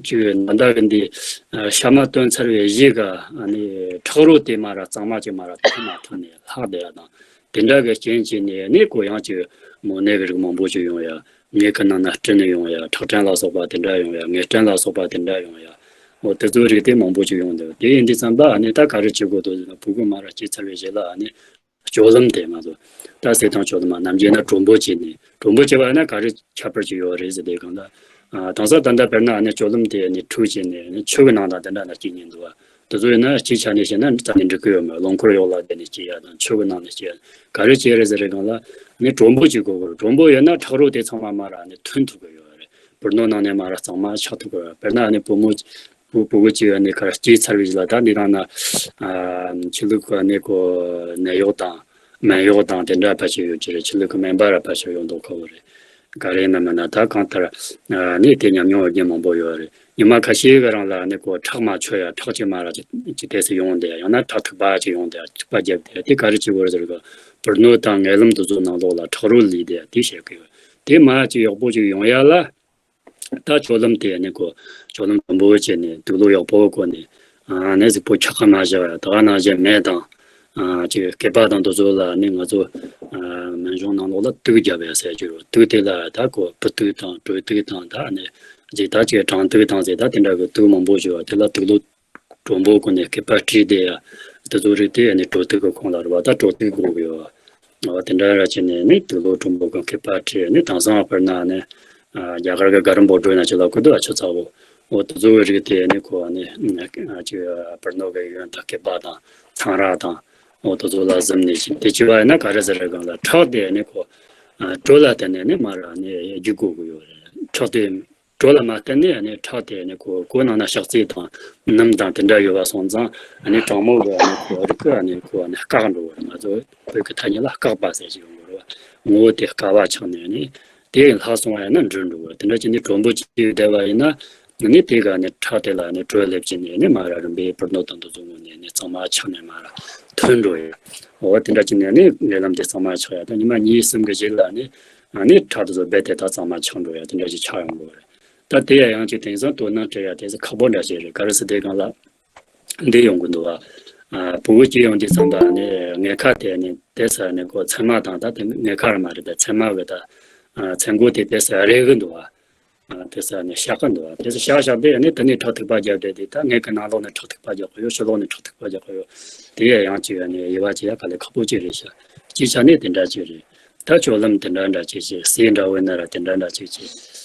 ཅིག་ད་ལྟ་གི་འདི། ཨ། ཤ་མ་བཏོན་ཚར་བའི་རྗེས་ཀ་ཨ་ནི་ཁྲག་རོ་དེ་མར་གཙང་མ་ཅིག་མར་ཐོན་མ་ཐོན་ནས་ལྷག་བསྡད་ཡ་དང་དེ་འདྲ་གི་རྐྱེན་བྱས་ནས་ནི་ཁོ་ཡང་ཅིག་མོ་ནད་གི་རིགས་མང་པོ་ཅིག་ཡོང་ཡ། མངལ་གི་ནང་ན་སྤྲིན་ཡོང་ཡ། ཁྲག་སྐྲན་ལ་སོགས་པ་དེ་འདྲ་ཡོང་ཡ། ངད་སྐྲན་ལ་སོགས་པ་དེ་འདྲ་ཡོང་ཡ། འོ་དེ་ཚོའི་རིགས་དེ་མང་པོ་ཅིག་ཡོང་འདུག་དེ་ཡིན་དུས་ཙམ་པ་ཨ་ནི་ད་ག་རེ་བྱེད་དགོས་འདུག་ཟེར་ན་ཕྲུ་གུ་མར་སྐྱེས་ཚར་བའི་རྗེས་ལ་ཨ་ནི། སྤྱོད་ལམ་དེ་ང་ཚོ་ད་ཟས་དང་སྤྱོད་ལམ་ནམ་རྒྱུན་ན་གྲོགས་པོ་བྱས་ནས་གྲོགས་པོ་བྱས་པ་ན་ག་རེ་ཁྱད་པར་ཅིག་ཡོད་རེད་ཟེར་དེ་གང་ལ། ཨ། དེང་སང་ད་ལྟ་དཔེར་ན་ཨ་ནི་སྤྱོད་ལམ་དེ་ཨ་ནི་འཁྲུག་བྱས་ནས་ཨ་ནི་ཆུ་གི་ནང་དང་དེ་འདྲ་ན་སྐྱེ་ཉེན་འདུག་བ། དེ་ཚོ་ཡིན་ན་སྤྱིའི་ཆ་ནས་བཤད་ན་རྩ་ནས་འགྲིག་གི་ཡོད་མ་རེད། རླངས་འཁོར་གཡོག་ལ་བསྡད་ནས་སྐྱེ་ཡ་དང་ཆུ་གི་ནང་ནས་སྐྱེ་ཡ་ག་རེ་བྱས་རེད་ཟེར་རེད་གང་ལ་ཨ་ནི་གྲོགས་པོ་ཅིག་དགོས་གི་རེད། གྲོགས་པོ་ཡོད་ན་ཁྲག་རོ་དེ་ཚང་མ་མར་ཨ་ནི་ཐོན་ཐུབ་གི་ཡོད་རེད། བུ་སྣོད་ནང་ནས་མར་གཙང་མ་ཆགས་ཐུབ་གི་རེད། དཔེར་ན་ཨ་ནི་བུ་མོ། བུ་བུ་གུ་གཅིག་ཡོད་ནི་ཁར་སྐྱེས་ཚར་བའི་རྗེས་ལ་ད་འདི་རང་ན། ཨ། ཆོས་ལུགས་ཀྱི་ནི་ཁོ་ནད་གཡོག་དང་སྨན་གཡོག་དང་དེ་འདྲ་ཕལ་ཆེར་ཡོད་ཀྱི་རེད། ཆོས་ལུགས་ཀྱི་སྨན་པ་ར་ཕལ་ཆེར་ཡོད་མདོག་ཁ་པོ་རེད། ག་རེ་ཡིན་ན་མིན་ན་ད་གང་ལྟར། ཨ། ནི་དེ་ཉམས་མྱོང་ཡོད་མཁན་མང་པོ་ཡོད་རེད། ཉི་མ་ཁ་ཤས་ཀྱི་རིང་ལ་ནི་ཁོ་ཁྲག་མ་ཆོད་ཡ་ཁྲག་ཅིག་མ་ར་ཅིག་ཅིག་དེ་སུ་ཡོང་བསྡད་ཡ་ཡང་ན་ཁྲག་མཁྲིས་པ་ཅིག་ཡོང་བསྡད་ཡ་མཁྲིས་པ་རྒྱབ་བསྡད་ཡ་དེ་ག་རེ་བྱེད་དགོས་རེད་ཟེར་གི་བུ་སྣོད་དང་མངལ་ལམ་དེ་ཚོ་ནང་ལོགས་ལ་ཁྲག་རོ་ལུས་བསྡད་ཡ་དེ་བཤད་གི་ཡོད། དེ་མ་ཅིག་ཡག་པོ་ཅིག་ཡོང་ཡ་ལ། ད་སྤྱོད་ལམ་དེ་ནི་ཁོ་སྤྱོད་ལམ་དྲང་པོ་བྱས་ནས་དུག་ལོག་ཡག་པོ་གོན་ནས། ཨ། ནས་གཟུགས་པོ་འཁྱག་ག་མ་བཞག་ཡ་ད་ག་ནང་བཞིན་མེ་དང་། ཨ། ཅིག་སྐེད་པ་དང་དེ་ཚོ་ལ་ནི་ང་ཚོ། ཨ། སྨན་གཞུང་ནང་ལོགས་ལ་དུག་བརྒྱབ་ཡ་ཟེར་རྒྱུ་རེད། དུག་དེ་ལ་ད་ཁོ་བུ་དུག་དང་དྲོད་དུག་དང་ད་ནི་ཅིག་ད་ཅིག་སྦྲང་དུག་དང་ཟེར་ད་དེ་འདྲ་གི་དུག་མང་པོ་ཡོད་པ་དེ་ལ་དུག་ལོག་དྲང་པོ་གོན་ནས་སྐེད་པ་བཀྲུས་བསྡད་ཡ། དེ་ཚོ་རིགས་དེ་ནི་དྲོད་དུག་གི་ཁོངས་ལ་རེད་བ། ད་དྲོད་དུག་དགོས་གི་ཡོད། འོ་དེ་འདྲ་ར་བྱས་ནས་ནི་དུག་ལོག་དྲང་པོ་གོན་སྐེད་པ་བཀྲུས་ནི་དེང་སང་དཔེར་ན་ནི། ཨ། རྒྱ་གར་གི་གར་འབོ་དྲོས་ན་ཅི་ལ་ཁུ་དུ་ཨ་ཆུ་ཚ་བོ། འོ་དེ་ཚོ་གི་རིགས་དེ་ནི་ཁོ་ནི། ཨ། ཅིག་བུ་སྣོད་གི་ཡོན་དང་སྐེད་པ་དང་ཚང་ར་དང་། འོ་དེ་ཚོ་ལ་གཟིམ་ནས་ཅིག་དེ་ཅི་བ་ཡིན་ན་ག་རེ་ཟེར་རེད་གང་ལ་ཁྲག་དེ་ནི་ཁོ། ཨ། དྲོད་ལ་བརྟེན་ནས་ནི་མར་ནི་རྒྱུག་དགོས་གི་ཡོད་རེད། ཁྲག་དེ། དྲོད་ལ་མ་བརྟེན་ནས་ནི་ཁྲག་དེ་ནི་ཁོ་ཁོ་ནང་ན་ཤག་རྩི་དང་སྣུམ་དང་དེ་འདྲ་ཡོད་པ་སོང་ཙང་ནི་གྲང་མོ་གི་ནི་ཁོ་རིགས་ཀྱི་ནི་ཁོ་ནི་བཀག་འགྲོ་བ་རེད། ང་ཚོ་བོད་ཀྱི་ཐ་སྙད་ལ་བཀག་པ་ཟེར་གྱི་ཡོད་རེད། ངོ་བོ་དེ་བཀག་པ་ཆགས་ནས་ནི་ དེ་ལྷག་སོང་བ་ཡིན་ན་འགྲོས་འགྲོ་གི། དེ་འདྲ་བྱས་ནས་དྲོན་པོ་ཅིག་བསྡད་པ་ཡིན་ན། ནི་དེ་ག་ནས་ཁྲག་དེ་ལ་ནི་དྲོད་སླེབས་ཀྱི་ནས་ནི་མར་རིམ་པས་སྤུ་མདོག་དང་དེ་ཚོ་ངོ་ནས་ནི་གཙང་མ་ཆགས་ནས་མར་ཐོན་འགྲོ་ཡ། འོ་དེ་འདྲ་བྱས་ནས་ནི་རྨི་ལམ་དེ་གཙང་མ་ཆགས་ཡ། ད་ཉི་མ་གཉིས་གསུམ་གི་རྗེས་ལ་ནི་ནི་ཁྲག་དེ་ཚོ་རྦད་དེ་ད་གཙང་མ་ཆགས་འགྲོ་ཡ། དེ་འདྲ་ཞིག་ཆགས་ཡོང་གི་རེད། ད་དེ་ཡང་ཅིག་དེང་སང་དོ་སྣང་སྤྲད་ཡ་དེ་ཚོ་ཁག་པོ་འདྲ་ཞིག་རེད། ག་རེ་ཟེར་དེ་སྒང་ལ། འདི་ཡོང་གི་འདུག་བ། ཨ། ཕྲུ་གུ་སྐྱེས་ཡོང་དུས་ཙམ་པ་ནས་མངལ་ཁ་དེ་ནས་དེ་ས་ནས་ཁོ་མཚན་མ་དང་། ད་དེ་མངལ་ཁ་ར་མ་རེད། ད་མཚན་མ་གི་ད། ཨ། མཚན་གོ་དེ་དེ་ས་རེག་གི་འདུག་བ། ཨ། དེ་ས་ནས་གཤག་གི་འདུག་བ། དེ་ས་གཤག་གཤག་དེ་ནས་དེ་ནས་ཁྲག་ཐིགས་པ་བརྒྱབ་བསྡད་དེ། ད་མངལ་གི་ནང་ལོགས་ནས་ཁྲག་ཐིགས་པ་རྒྱག་གི་ཡོད། ཕྱི་ལོགས་ནས་ཁྲག་ཐིགས་པ་རྒྱག་གི་ཡོད། དེ་ཡང་ཅིག་ནས་དབྱེ་བ་ཕྱེ་ཡ་དཀའ་ལས་ཁག་པོ་ཅིག་རེད་ཤག། སྤྱིའི་ཆ་ནས་དེ་འདྲ་ཅིག་རེད། ད་སྤྱོད་ལམ་དེ་འདྲ་འདྲ་ཅིག་བྱེད། ཟས་འདྲ་བོ་ཡིན་ན་ར་དེ་འདྲ་འདྲ་ཅིག་བྱེད།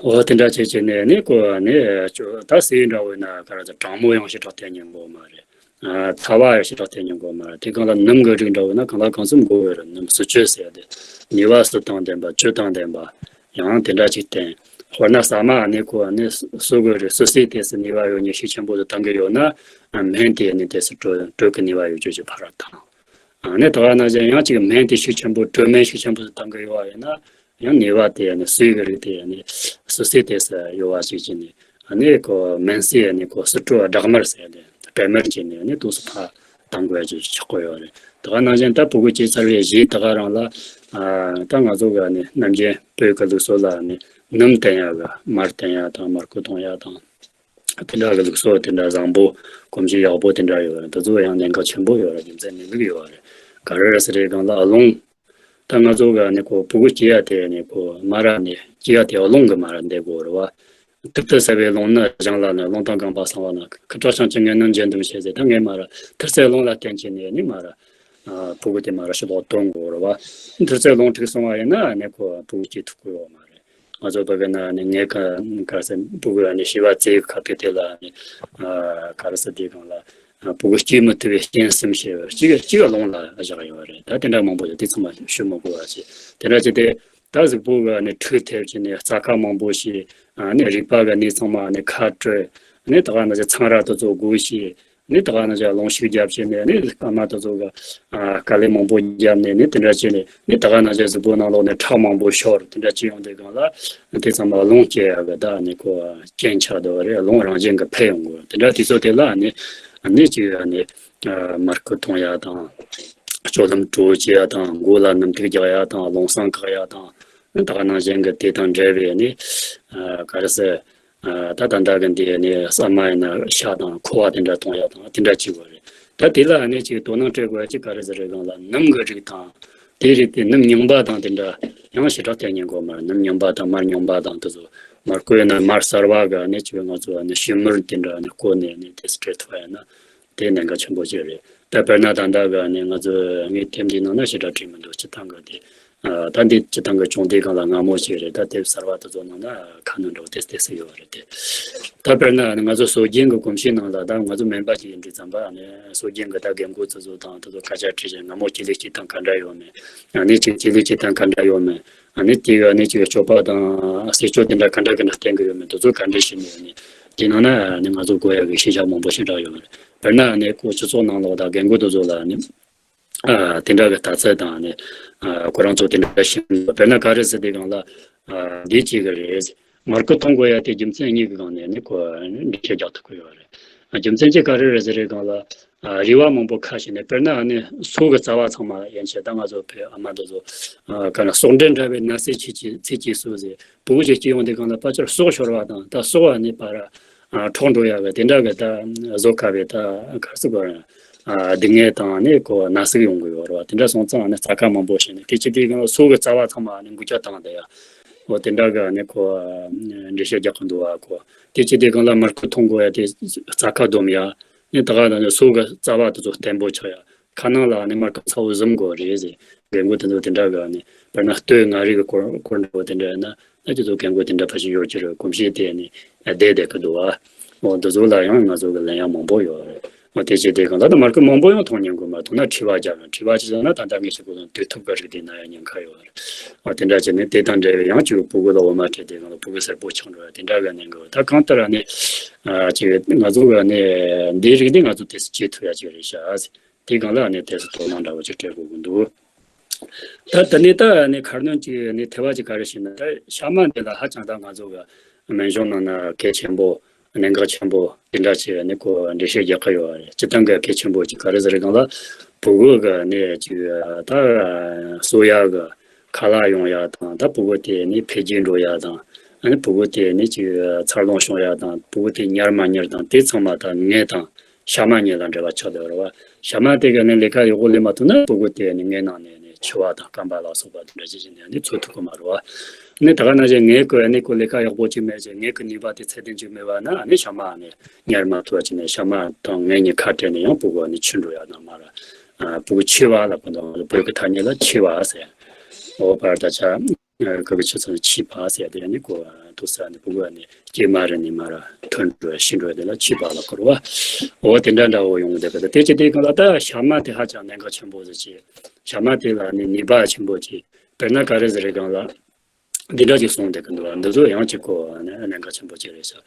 འོ་དེ་འདྲ་བྱས་བྱས་ནས་ནི་ཁོ་ནི་ཅོ་ད་ཟས་འདྲ་བོ་ཡིན་ན་ག་རེ་ཟེར། གྲང་མོ་ཡང་ཞེ་དྲག་བསྟེན་ཉན་དགོས་མ་རེད། ཨ། ཚ་བ་ཡང་ཞེ་དྲག་བསྟེན་ཉན་དགོས་མ་རེད། དེ་གང་ལ་སྣུམ་གི་རིགས་འདྲ་བོ་ཡིན་ན་གང་ལ་གང་འཚམ་དགོས་པ་རེད། སྣུམ་བསིལ་བཅོས་ཟེར་ཡ་དེ། ནུས་པ་བསིལ་དང་ལྡན་པ། བཅུད་དང་ལྡན་པ། ཡང་དེ་འདྲ་ཅིག་བསྟེན། དཔེར་ན་ཟ་མ་ནི་ཁོ་ནི་བསིལ་གི་རེད། བསིལ་ཟས་དེ་སུ་ནུས་པ་ཡོད་མཁན་ཤུགས་ཆེན་པོ་དུ་བཏང་གི་ཡོད་ན། སྨན་དེ་ནི་དེ་སུ་དྲོད་དྲོད་ཀྱི་ནུས་པ་ཡོད་རྒྱུ་ཞིག་ཕར་ར་བཏང་། ཨ་ནི་ད་ག་ནང་བཞིན་ཡང་ཅིག་སྨན་དེ་ཤུགས་ཆེན་པོ། དྲོད་སྨན་ཤུགས་ཆེན་པོ་དུ་བཏང་གི་ཡོད་པ་ཡིན་ན། ཡང་ནུས་པ་དེ་ནི་བསིལ་གི་རིགས་དེ་ནི་བསིལ་ཟས་དེ་སུ་ཡོད་པ་ཞིག་བྱས་ནས། ཨ་ནི་ཁོ་སྨན་ཟས་ནི་ཁོ་བསིལ་དྲོད་སྦྲགས་མར་ཟེར་ཏེ་སྦྲགས་མར་བྱས་ནས་ནི་དུས་སུ་ཕར་བཏང་དགོས་ཡ་ཅིག་ཆགས་ཀྱི་ཡོད་རེད། ད་ག་ནང་བཞིན་ད་ཕྲུ་གུ་སྐྱེས་ཚར་བའི་རྗེས་ད་ག་རང་ལ། ཨ། ད་ང་ཚོ་གི་ནི་ནམ་རྒྱུན་བོད་ཀྱི་ལུགས་སྲོལ་ལ་ནི་སྣུམ་བསྟེན་ཡ་གི། མར་བསྟེན་ཡ་དང་མར་ཁུ་འཐུང་ཡ་དང་། དེ་འདྲ་གི་ལུགས་སྲོལ་དེ་འདྲ་བཟང་པོ། གོམས་གཤིས་ཡག་པོ་དེ་འདྲ་ཡོད་རེད། དེ་ཚོ་ཡང་གནད་འགག་ཆེན་པོ་ཡོད་རེད། རྒྱུ་མཚན་ནི་ལུགས་ཡོད་རེད། ག་རེ་རེད་ཟེར་དུས་སྒང་ལ་རླུང་། ད་ང་ཚོ་ག་ནི་ཁོ་ཕྲུ་གུ་སྐྱེ་ཡ་དེ་ནི་ཁོ་མ་ར་ནི་སྐྱེ་ཡ་དེ་རླུང་གི་མ་ར་འདེད་དགོས་རེད་བ། ཏིག་ཏིག་ཟ་བའི་རླུང་ནི་གཞང་ལ་ནི། རླུང་དང་རྐང་པ་སྲང་ལ་ནི། ཁུ་ཁྲག་བྱང་ཆུབ་ངེས་རྣམས་རྗེས་འདུམ་བྱེད་ཟེར། ད་ངས་མ་ར་ཏིག་ཙེ་རླུང་ལ་བརྟེན་བྱས་ནས་ནི་མ་ར། ཨ། ཕྲུ་གུ་དེ་མ་ར་ཕྱི་ལོགས་བཏོན་དགོས་རེད་བ། ཏིག་ཙེ་རླུང་འཁྲུགས་སོང་བ་ཡིན་ན་ནི་ཁོ་ཕྲུ་གུ་སྐྱེ་ཐུབ་ཀྱི་ཡོད་མ་རེད། ང་ཚོ་བོད་པའི་ནང་ནས་ངས་ག་ག་རེ་ཟེར། ཕྲུ་གུ་ནི་བྱིས་པ་བཙས་ཁ་ཐུག་དེ་ལ་ནི། ཨ། ག་རེ་ཟེར་དུས་སྒང་ལ། ཨ། ཕྲུ་གུ་སྐྱེ་མི་ཐུབ་པའི་རྐྱེན་གསུམ་ཞེས་པ་གཅིག་གཅིག་རླུང་ལ་བཞག་ཡོད་རེད། ད་དེ་འདྲ་མང་པོ་ཡོད། དེ་ཚང་མ་ཞུ་མི་དགོས་པ་བྱས། དེ་འདྲ་བྱས་ཏེ་ད་གཟུགས་པོ་གི་ནི་འཁྲུག་ཐེབས་བྱས་ནས་རྩ་ཁ་མང་པོ་ཞིག། ཨ་ནི་རུས་པ་གི་ནི་ཚང་མ་ནི་ཁ་བྲོས། ནི་ད་ག་ནང་བཞིན་ཚང་ར་དེ་ཚོ་སྒུར་ཞིག། ནི་ད་ག་ནང་བཞིན་རླུང་ཤུགས་རྒྱབ་བྱས་ནས་ནི་སྐར་མ་དེ་ཚོ་གི། ཨ། དཀའ་ལས་མང་པོ་བརྒྱབ་ནས་ནི་དེ་འདྲ་བྱས་ནས་ནི་ད་ག་ནང་བཞིན་གཟུགས་པོ་ནང་ལོགས་ནས་ཁྲག་མང་པོ་ཤོར། དེ་འདྲ་བྱས་ཡོང་དུས་སྒང་ལ་དེ་ཚང་མ་རླུང་སྐྱེ་ཡག་གི་ད་ནི་ཁོ་རྐྱེན་ཆགས་བསྡད་པ་རེད། རླུང་རང་བཞིན་གྱིས་འཕེལ་ཡོང་གི། དེ་འདྲ་དུས་ཚོད་དེ་ལ་ནི་ནི་ཅིག་ནི། ཨ། མར་ཁུ་འཐུང་ཡག་དང་། སྤྱོད་ལམ་དྲོ་བྱེད་ཡག་དང་། མགོ་ལ་སྣུམ་ཐིགས་རྒྱག་ཡག་དང་། རླུང་སྲན་བཀག་ཡག་དང་། ནི་ད་ག་ནང་བཞིན་གྱི་དེ་དང་འབྲེལ་བའི་ནི། ཨ། ག་རེ་ཟེར། ཨ། ད་ད་ལྟ་གི་འདི་ནི་ཟ་མ་ཡིན་ན་ཤ་དང་ཁུ་བ་དེ་འདྲ་གཏོང་ཡག་དང་དེ་འདྲ་བྱེད་དགོས་རེད། ད་དེ་ལ་ནི་ཅིག་དོ་སྣང་སྤྲད་དགོས་ཡག་ཅིག་ག་རེ་ཟེར་རེད་སྒང་ལ། སྣུམ་གི་རིགས་དང་། དེའི་རིགས་དེ་སྣུམ་རྙིང་པ་དང་དེ་འདྲ་ཡང་ཞེ་དྲག་བསྟེན་ཉན་དགོས་མ་རེད། སྣུམ་རྙིང་པ་དང་མར་རྙིང་པ་དང་དེ་ཚོ། མར་བརྐོས་ན་མར་གསར་བ་གི་ནི་ཅིག་ང་ཚོ་ནི་ཞིབ་མོར་དེ་འདྲ་ནི་བརྐོས་ནས་ནི་དེ་སྤྲད་ཐུབ་པ་ཡིན་ན། དེ་གནད་འགག་ཆེན་པོ་ཅིག་རེད། ད་དཔེར་ན་ད་ལྟ་གི་ནི་ང་ཚོ་ངའི་དེབ་འདིའི་ནང་ན་ཞེ་དྲག་བྲིས་མི་འདུག་སྤྱིར་བཏང་གི་དེ། ཨ། ད་འདི་སྤྱིར་བཏང་གི་སྦྱོང་དེབ་སྒང་ལ་སྔ་མོ་ཞིག་རེད། ད་དེབ་གསར་བ་དེ་ཚོ་ནང་ན་ཁ་སྣོན་འདྲ་བོ་ཏོག་ཙམ་ཡོད་རེད་དེ། ད་དཔེར་ན་ང་ཚོ་སྲོལ་རྒྱུན་གྱི་གོམས་གཤིས་ནང་ལ། ད་ང་ཚོ་སྨན་པ་ཞིག་ཡིན་དུས་ཙམ་པ་ནི་སྲོལ་རྒྱུན་གྱི་ད་རྒན་རྒོན་དེ་ཚོ་དང་དེ་ཚོ་སྐད་ཆ་དྲིས་བྱས། སྔ་མོ་སྐྱེ་ལུགས་སྐྱེ་སྟངས་ག་འདྲ་ཡོད་མེད། ཨ་ནི་ཅིག་སྐྱེ་ལུགས་སྐྱེ་སྟངས་ག་འདྲ་ཡོད་མེད། ཨ་ནི་དེ་ག་ནི་ཅིག་སྤྱོད་པ་དང་ཟས་སྤྱོད་དེ་འདྲ་ག་འདྲ་ག་འདྲ་བསྟེན་གི་ཡོད་མེད། དེ་ཚོ་ག་འདྲ་ཞིག་ནས་ནི་དེ་ནང་ན་ནི་ང་ཚོ་དགོས་ཡག་གི་ཤེས་བྱ་མང་པོ་ཞེ་དྲག་ཡོད་རེད། དཔེར་ན་ནི་ཁོ་སྤྱི་ཚོགས་ནང་ལོགས་ད་རྒན་རྒོན་དེ་ཚོ་ལ་ནི། ཨ། དེ་འདྲ་གི་ལྟ་ཚུལ་དང་ནི། ཨ། ཁོ་རང་ཚོ་དེ་འདྲ་ཞིག། དཔེར་ན་ག་རེ་ཟེར་དུས་སྒང་ལ། ཨ། འདི་གཅིག་གི་རེད། མར་ཁུ་འཐུང་དགོས་ཡ་དེ་རྒྱུ་མཚན་གཉིས་ཀྱི་སྒང་ནས་ནི་ཁོ་འགྲེལ་བཤད་རྒྱག་ཐུབ་ཀྱི་ཡོད་རེད། ཨ། རྒྱུ་མཚན་གཅིག་ག་རེ་རེད་ཟེར་དུས་སྒང་ལ། ཨ། རུས་པ་མང་པོ་ཁ་ཤས་ནས། དཔེར་ན་ནི་སོ་གི་རྩ་བ་ཚང་མ་ཡན་ཆད། ད་ང་ཚོ་བོད་ཨ་མ་དེ་ཚོ། ཨ། ག་ན་སོག་འབྲས་འདྲ་བའི་ནགས་ཚལ་ཆེ་ཆེ་ཚལ་གྱི་སོ་ཟེར། ཕྲུ་གུ་ཞིག་སྐྱེ་ཡོང་དུས་སྒང་ལ་ཕལ་ཆེར་སོག་ཤོར་བ་དང་། ད་སོག་བ་ནི་ཕར། ཨ། འཕྲོག་འགྲོ་ཡག་གི་དེ་འདྲ་གི་ད་བཟོ་དཀའ་བའི་ད་ག་རེ་ཟེར་དགོས་རེད། ཨ། སྡུག་བསྔལ་དང་ནི་ཁོ་ན་ཟུག་ཡོང་གི་ཡོད་རེད་བ། དེ་འདྲ་སོང་ཙང་ནི་རྩ་ཁ་མང་པོ་ཞིག་ནི་དེ་ཅི་དེ་གང་ལ་སོ་གི་རྩ་བ་ཚང་མ་ནི་འགུལ་སྐྱོད་བཏང་བསྡད་ཡ། འོ་དེ་འདྲ་གི་ནི་ཁོ་འགྲེལ་བཤད་རྒྱག་གི་འདུག་བ། ཁོ་དེ་ཅི་དེ་གང་ལ་མར་ཁུ་འཐུང་དགོས་ཡ་དེ། རྩ་ཁ་སྡོམ་ཡ། ནི་ད་ག་ནི་སོ་གི་རྩ་བ་དེ་ཚོ་བརྟན་པོ་ཆགས་ཡ། ཁ་ནང་ལ་ནི་མར་ཁུ་ཚ་བོ་ཟུམ་དགོས་རེད་ཟེར། རྒན་རྒོན་དེ་ཚོ་དེ་འདྲ་གི་ནི། དཔེར་ན་སྟོད་མངའ་རིས་ཀྱི་སྐོར་སྐོར་འདྲ་བོ་དེ་འདྲ་ཡིན་ན། ད་ཁྱེད་ཚོ་རྒན་རྒོན་དེ་འདྲ་ཕལ་ཆེར་ཡོད་ཀྱི་རེད། གོམས་གཤིས་དེ་ནི་བསྡད་བསྡད་ཀྱི་འདུག་བ། འོ་འདི་ཚོ་ལ་ཡང་ང་ཚོ་གི་ལན་ཡང་མང་པོ་ཡོད་རེད། འོ་དེ་བྱས་དེ་གང་ལྟར་ད་མར་ཁུ་མང་པོ་ཡང་འཐུང་ཉན་དགོས་མ། འཐུང་ན་མཁྲིས་པ་རྒྱག་ཡང་། མཁྲིས་པ་ཅི་ཟེར་ན་ད་ལྟ་ངས་ཞུ་གོ་སོང་། དུས་ཐུབ་ཀྱི་རིགས་དེ་ན་ཡང་ཉེན་ཁ་ཡོད་རེད། འོ་དེ་འདྲ་བྱས་ནས་དེ་དང་འབྲེལ་བའི་ཡང་ཅིག་ཕྲུ་གུ་ལ་འོ་མ་སྤྲད་དེ་གང་ལ་ཕྲུ་གུ་སེར་པོ་ཆགས་འགྲོ་ཡ་དེ་འདྲ་གི་གནད་འགག་ད་གང་ལྟར་ནི། ཨ་ཅིག་ང་ཚོ་གི་ནི་འདིའི་རིགས་འདི་ང་ཚོ་དེ་སུ་བྱེད་ཐུབ་ཡ་ཅིག་རེད་ཤག། དེ་གང་ལ་ནི་དེ་སུ་དོ་སྣང་འདྲ་བོ་ཅིག་སྤྲད་དགོས་ཀྱི་འདུག། ད་དེ་ནས་ད་ནི་ཁ་སྣོན་གྱི་ནི་ཐེ་བ་ཅིག་ག་རེ་ཞིག་ན། ད་ཤ་མ་འདི་ལ་ཧ་ཅང་ད་ང་ཚོ་གི་སྨན་གཞུང་ནང་ན་གལ་ཆེན་པོ། གནད་འགག་ཆེན་པོ་དེ་འདྲ་ཞིག་ནི་ཁོ་འགྲེལ་བཤད་རྒྱག་གི་ཡོད་རེད། སྤྱིར་བཏང་གི་གལ་ཆེན་པོ་ཅིག་ག་རེ་ཟེར་གང་ལ། ཕྲུ་གུ་གི་ནི་ཅིག་ད་གསོ་ཡག་གི་ཁ་ལག་ཡོང་ཡག་དང་། ད་ཕྲུ་གུ་དེ་ནི་འཕེལ་རྒྱས་འགྲོ་ཡག་དང་། ཨ་ནི་ཕྲུ་གུ་དེ་ནི་ཅིག་འཚར་ལོངས་བྱུང་ཡག་དང་། ཕྲུ་གུ་དེ་ཉར་མ་ཉར་དང་། དེ་ཚང་མ་ད་ངད་དང་ཤ་མ་གཉིས་ལ་འབྲེལ་བ་ཆགས་བསྡད་ཡོད་རེད་བ། ཤ་མ་དེ་གི་ནི་ལས་ཀ་ཡག་པོ་ལས་མ་ཐུབ་ན་ཕྲུ་གུ་དེ་ནི་ངད་ནང་ནས་ནི་འཆི་བ་དང་རྐང་པ་ལ་སོགས་པ་དེ་འདྲ་ཅིག་བྱས་ནས་ནི་འཚོ་ཐུབ་ཀྱི་མ་རེད་བ། ནི་ད་ག་ནང་བཞིན་ངད་ཀྱི་ནི་ཁོ་ལས་ཀ་ཡག་པོ་ཅིག་མེད་ཅིང་། ངད་ཀྱི་ནུས་པ་དེ་ཚད་ལྡན་ཅིག་མེད་པ་ན་ནི་ཤ་མ་ནི་ཉར་མ་ཐུབ་ཅིག་ནི་ཤ་མ་དང་ངད་གཉིས་ཁ་བྲལ་ནས་ཡང་ཕྲུ་གུ་ནི་འཆི་འགྲོ་ཡག་དང་མ་ར། ཨ། ཕྲུ་གུ་འཆི་བ་ལ་གོ་དང་། བོད་ཀྱི་ཐ་སྙད་ལ་འཆི་བ་ཟེར། འོ་བར་ད་ཆ་གི་གི་ཆུ་ཚོད་འཆི་བ་ཟེར་དེ་ནི་གོ་འདུག་ས་ནི་ཕྲུ་གུ་ནི་སྐྱེས་མ་རེད་ནི་མ་ར་ཐོན་འགྲོ་ཤི་འགྲོ་དེ་ལ་འཆི་བ་ལ་གོ་རེད་བ། འོ་དེ་འདྲ་འདྲ་བོ་ཡོང་གི་འདུག་གི། དེ་ཅི་དེ་གང་ལ་ད་ཤ་མ་དེ་ཧ་ཅང་གནད་འགག་ཆེན་པོ་ཟེར་གྱི། ཤ་མ་དེ་ལ་ནི་ནུས་པ་ཆེན་པོ་ཅིག། དཔེར་ན་ག་རེ་ཟེར་རེད་གང་ལ། འདི་འདྲ་ཅིག་གསུངས་བསྡད་ཀྱི་འདུག་བ། འདི་ཚོ་ཡང་ཅིག་གོ་གནད་འགག་ཆེན་པོ་ཅིག་རེད་ཤག།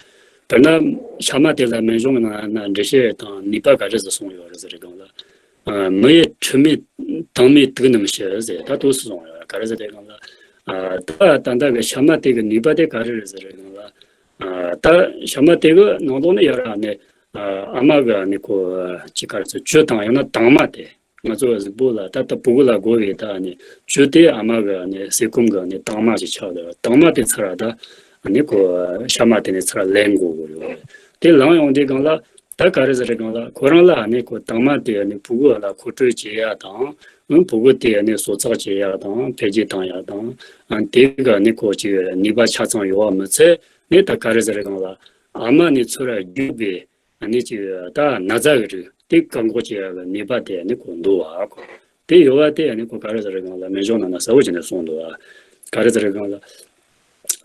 དཔེར་ན་ཤ་མ་དེ་ལ་སྨན་གཞུང་ནང་ན་འགྲེལ་བཤད་དང་ནུས་པ་ག་རེ་ཟིག་གསུངས་ཡོད་རེད་ཟེར་རེད་གང་ལ། ཨ། མི་ཡི་དྲི་མས་དྭངས་མའི་དུག་རྣམས་ཞི་ཟེར། ད་འདུག་སེ་གསུངས་ཡོད་རེད། ག་རེ་ཟེར་རེད་གང་ལ། ཨ། ད་ད་ལྟ་གི་ཤ་མ་དེ་གི་ནུས་པ་དེ་ག་རེ་རེད་ཟེར་རེད་གང་ལ། ཨ། ད་ཤ་མ་དེ་གི་ནང་ལོགས་ནས་ཡོད་ར་ནི། ཨ། ཨ་མ་གི་ནི་གོ་ཅིག་ག་རེ་ཟེར། བཅུད་དང་ཡང་ན་དྭངས་མ་དེ། ང་ཚོ་གཟུགས་པོ་ལ་ད་ལྟ་ཕྲུ་གུ་ལ་དགོས་པའི་ད་ནི་བཅུད་དེ་ཨ་མ་གི་ནི་ཟས་སྐོམ་གི་ནི་དྭངས་མ་ཞིག་ཆགས་ཡོད། དྭངས་མ་དེ་ཚུར་ད་ནི་ཁོ་ཤ་མ་དེ་ནས་ཚུར་ལེན་དགོས་ཀྱི་ཡོད་རེད། དེ་ལེན་ཡོང་དུས་སྒང་ལ་ད་ག་རེ་ཟེར་རེད་སྒང་ལ། ཁོ་རང་ལ་ནི་ཁོ་དྭངས་མ་དེ་ནི་ཕྲུ་གུ་ལ་མཁོ་སྤྲོད་བྱེད་ཡག་དང་། ཨང་། ཕྲུ་གུ་དེ་ནི་གསོ་ཚགས་བྱེད་ཡག་དང་འཕེལ་རྒྱས་བཏང་ཡག་དང་། ཨང་། དེ་གི་ནི་ཁོ་ཅིག་ནུས་པ་ཆ་ཚང་ཡོད་པ་མི་ཚད་ནི། ད་ག་རེ་ཟེར་རེད་སྒང་ལ། ཨ་མ་ནས་ཚུར་བརྒྱུད་པའི་ཨ་ནི་ཅིག་ད་ན་ཚ་གི་རིགས་དེ་བཀག་འགོག་བྱེད་ཡག་གི་ནུས་པ་དེ་ཨ་ནི་ཁོ་འདུག་བ། ཁོ་དེ་ཡོད་པ་དེ་ཨ་ནི་ཁོ་ག་རེ་ཟེར་རེད་སྒང་ལ། སྨན་གཞུང་ནང་ན་གསལ་བོ་བྱས་ནས་གསུངས་འདུག་བ། ག་རེ་ཟེར་རེད་སྒང་ལ།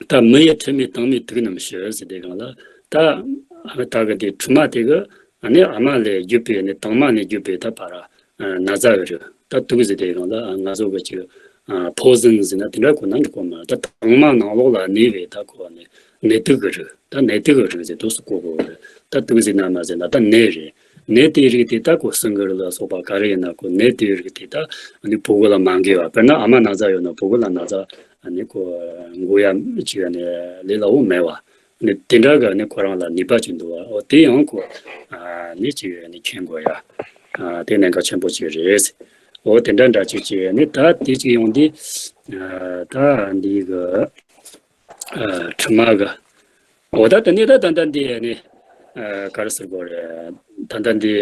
ད་མི་ཡི་དྲི་མས་དྭངས་མའི་དུག་རྣམས་ཞི་ཟེར་དུས་སྒང་ལ། ད་ཨ་ནི་ད་གི་དེ་ཕྲུ་མ་དེ་གི་ཨ་ནི་ཨ་མ་ལས་བརྒྱུད་པའི་ཨ་ནི་དྭངས་མ་ནས་བརྒྱུད་པའི་ད་ཕར་ན་ཚ་གི་རིགས། ད་དུག་ཟེར་དུས་སྒང་ལ་ང་ཚོ་གི་ཅིག་ཕོ་ཛོན་ཟེར་ན་དེ་འདྲ་གོ་ན་འགྲིག་གོ་མ། ད་དྭངས་མ་ནང་ལོགས་ལ་གནས་པའི་ད་ཁོ་ནི་ནད་དུག་གི་རིགས། ད་ནད་དུག་གི་རིགས་ཟེར་འདུག་སེ་གོ་དགོས་རེད། ད་དུག་ཟེར་ན་མ་ཟེར་ན་ད་ནད་རེད། ནད་དེའི་རིགས་དེ་ད་ཁོ་སྲིན་གི་རིགས་ལ་སོགས་པ་ག་རེ་ཡིན་ན་ཁོ་ནད་དེའི་རིགས་དེ་ད་ནི་ཕྲུ་གུ་ལ་མ་འགོས་པ། དཔེར་ན་ཨ་མ་ན་ཚ་ཡོད་ན་ཕྲུ་གུ་ལ་ན་ཚ་ནི་ཁོ་འགོས་ཡ་ཅིག་ནི་ལས་སླ་བོ་མེད་པ། ནི་དེ་འདྲ་གི་ནི་ཁོ་རང་ལ་ནུས་པ་ཅིག་འདུག་བ། འོ་དེ་ཡང་ཁོ་ནི་ཅིག་ནི་མཁྱེན་དགོས་ཡ། དེ་གནད་འགག་ཆེན་པོ་ཅིག་རེད། འོ་དེ་འདྲ་འདྲ་ཅིག་ཅིག་ནི་ད་དེ་ཅིག་ཡོང་དུས། ད་འདི་གི་ཕྲུ་མ་གི། འོ་ད་དེ་ནི་ད་ད་ལྟ་འདི་ནི་ག་རེ་ཟེར་དགོས་རེད། ད་ལྟ་འདི།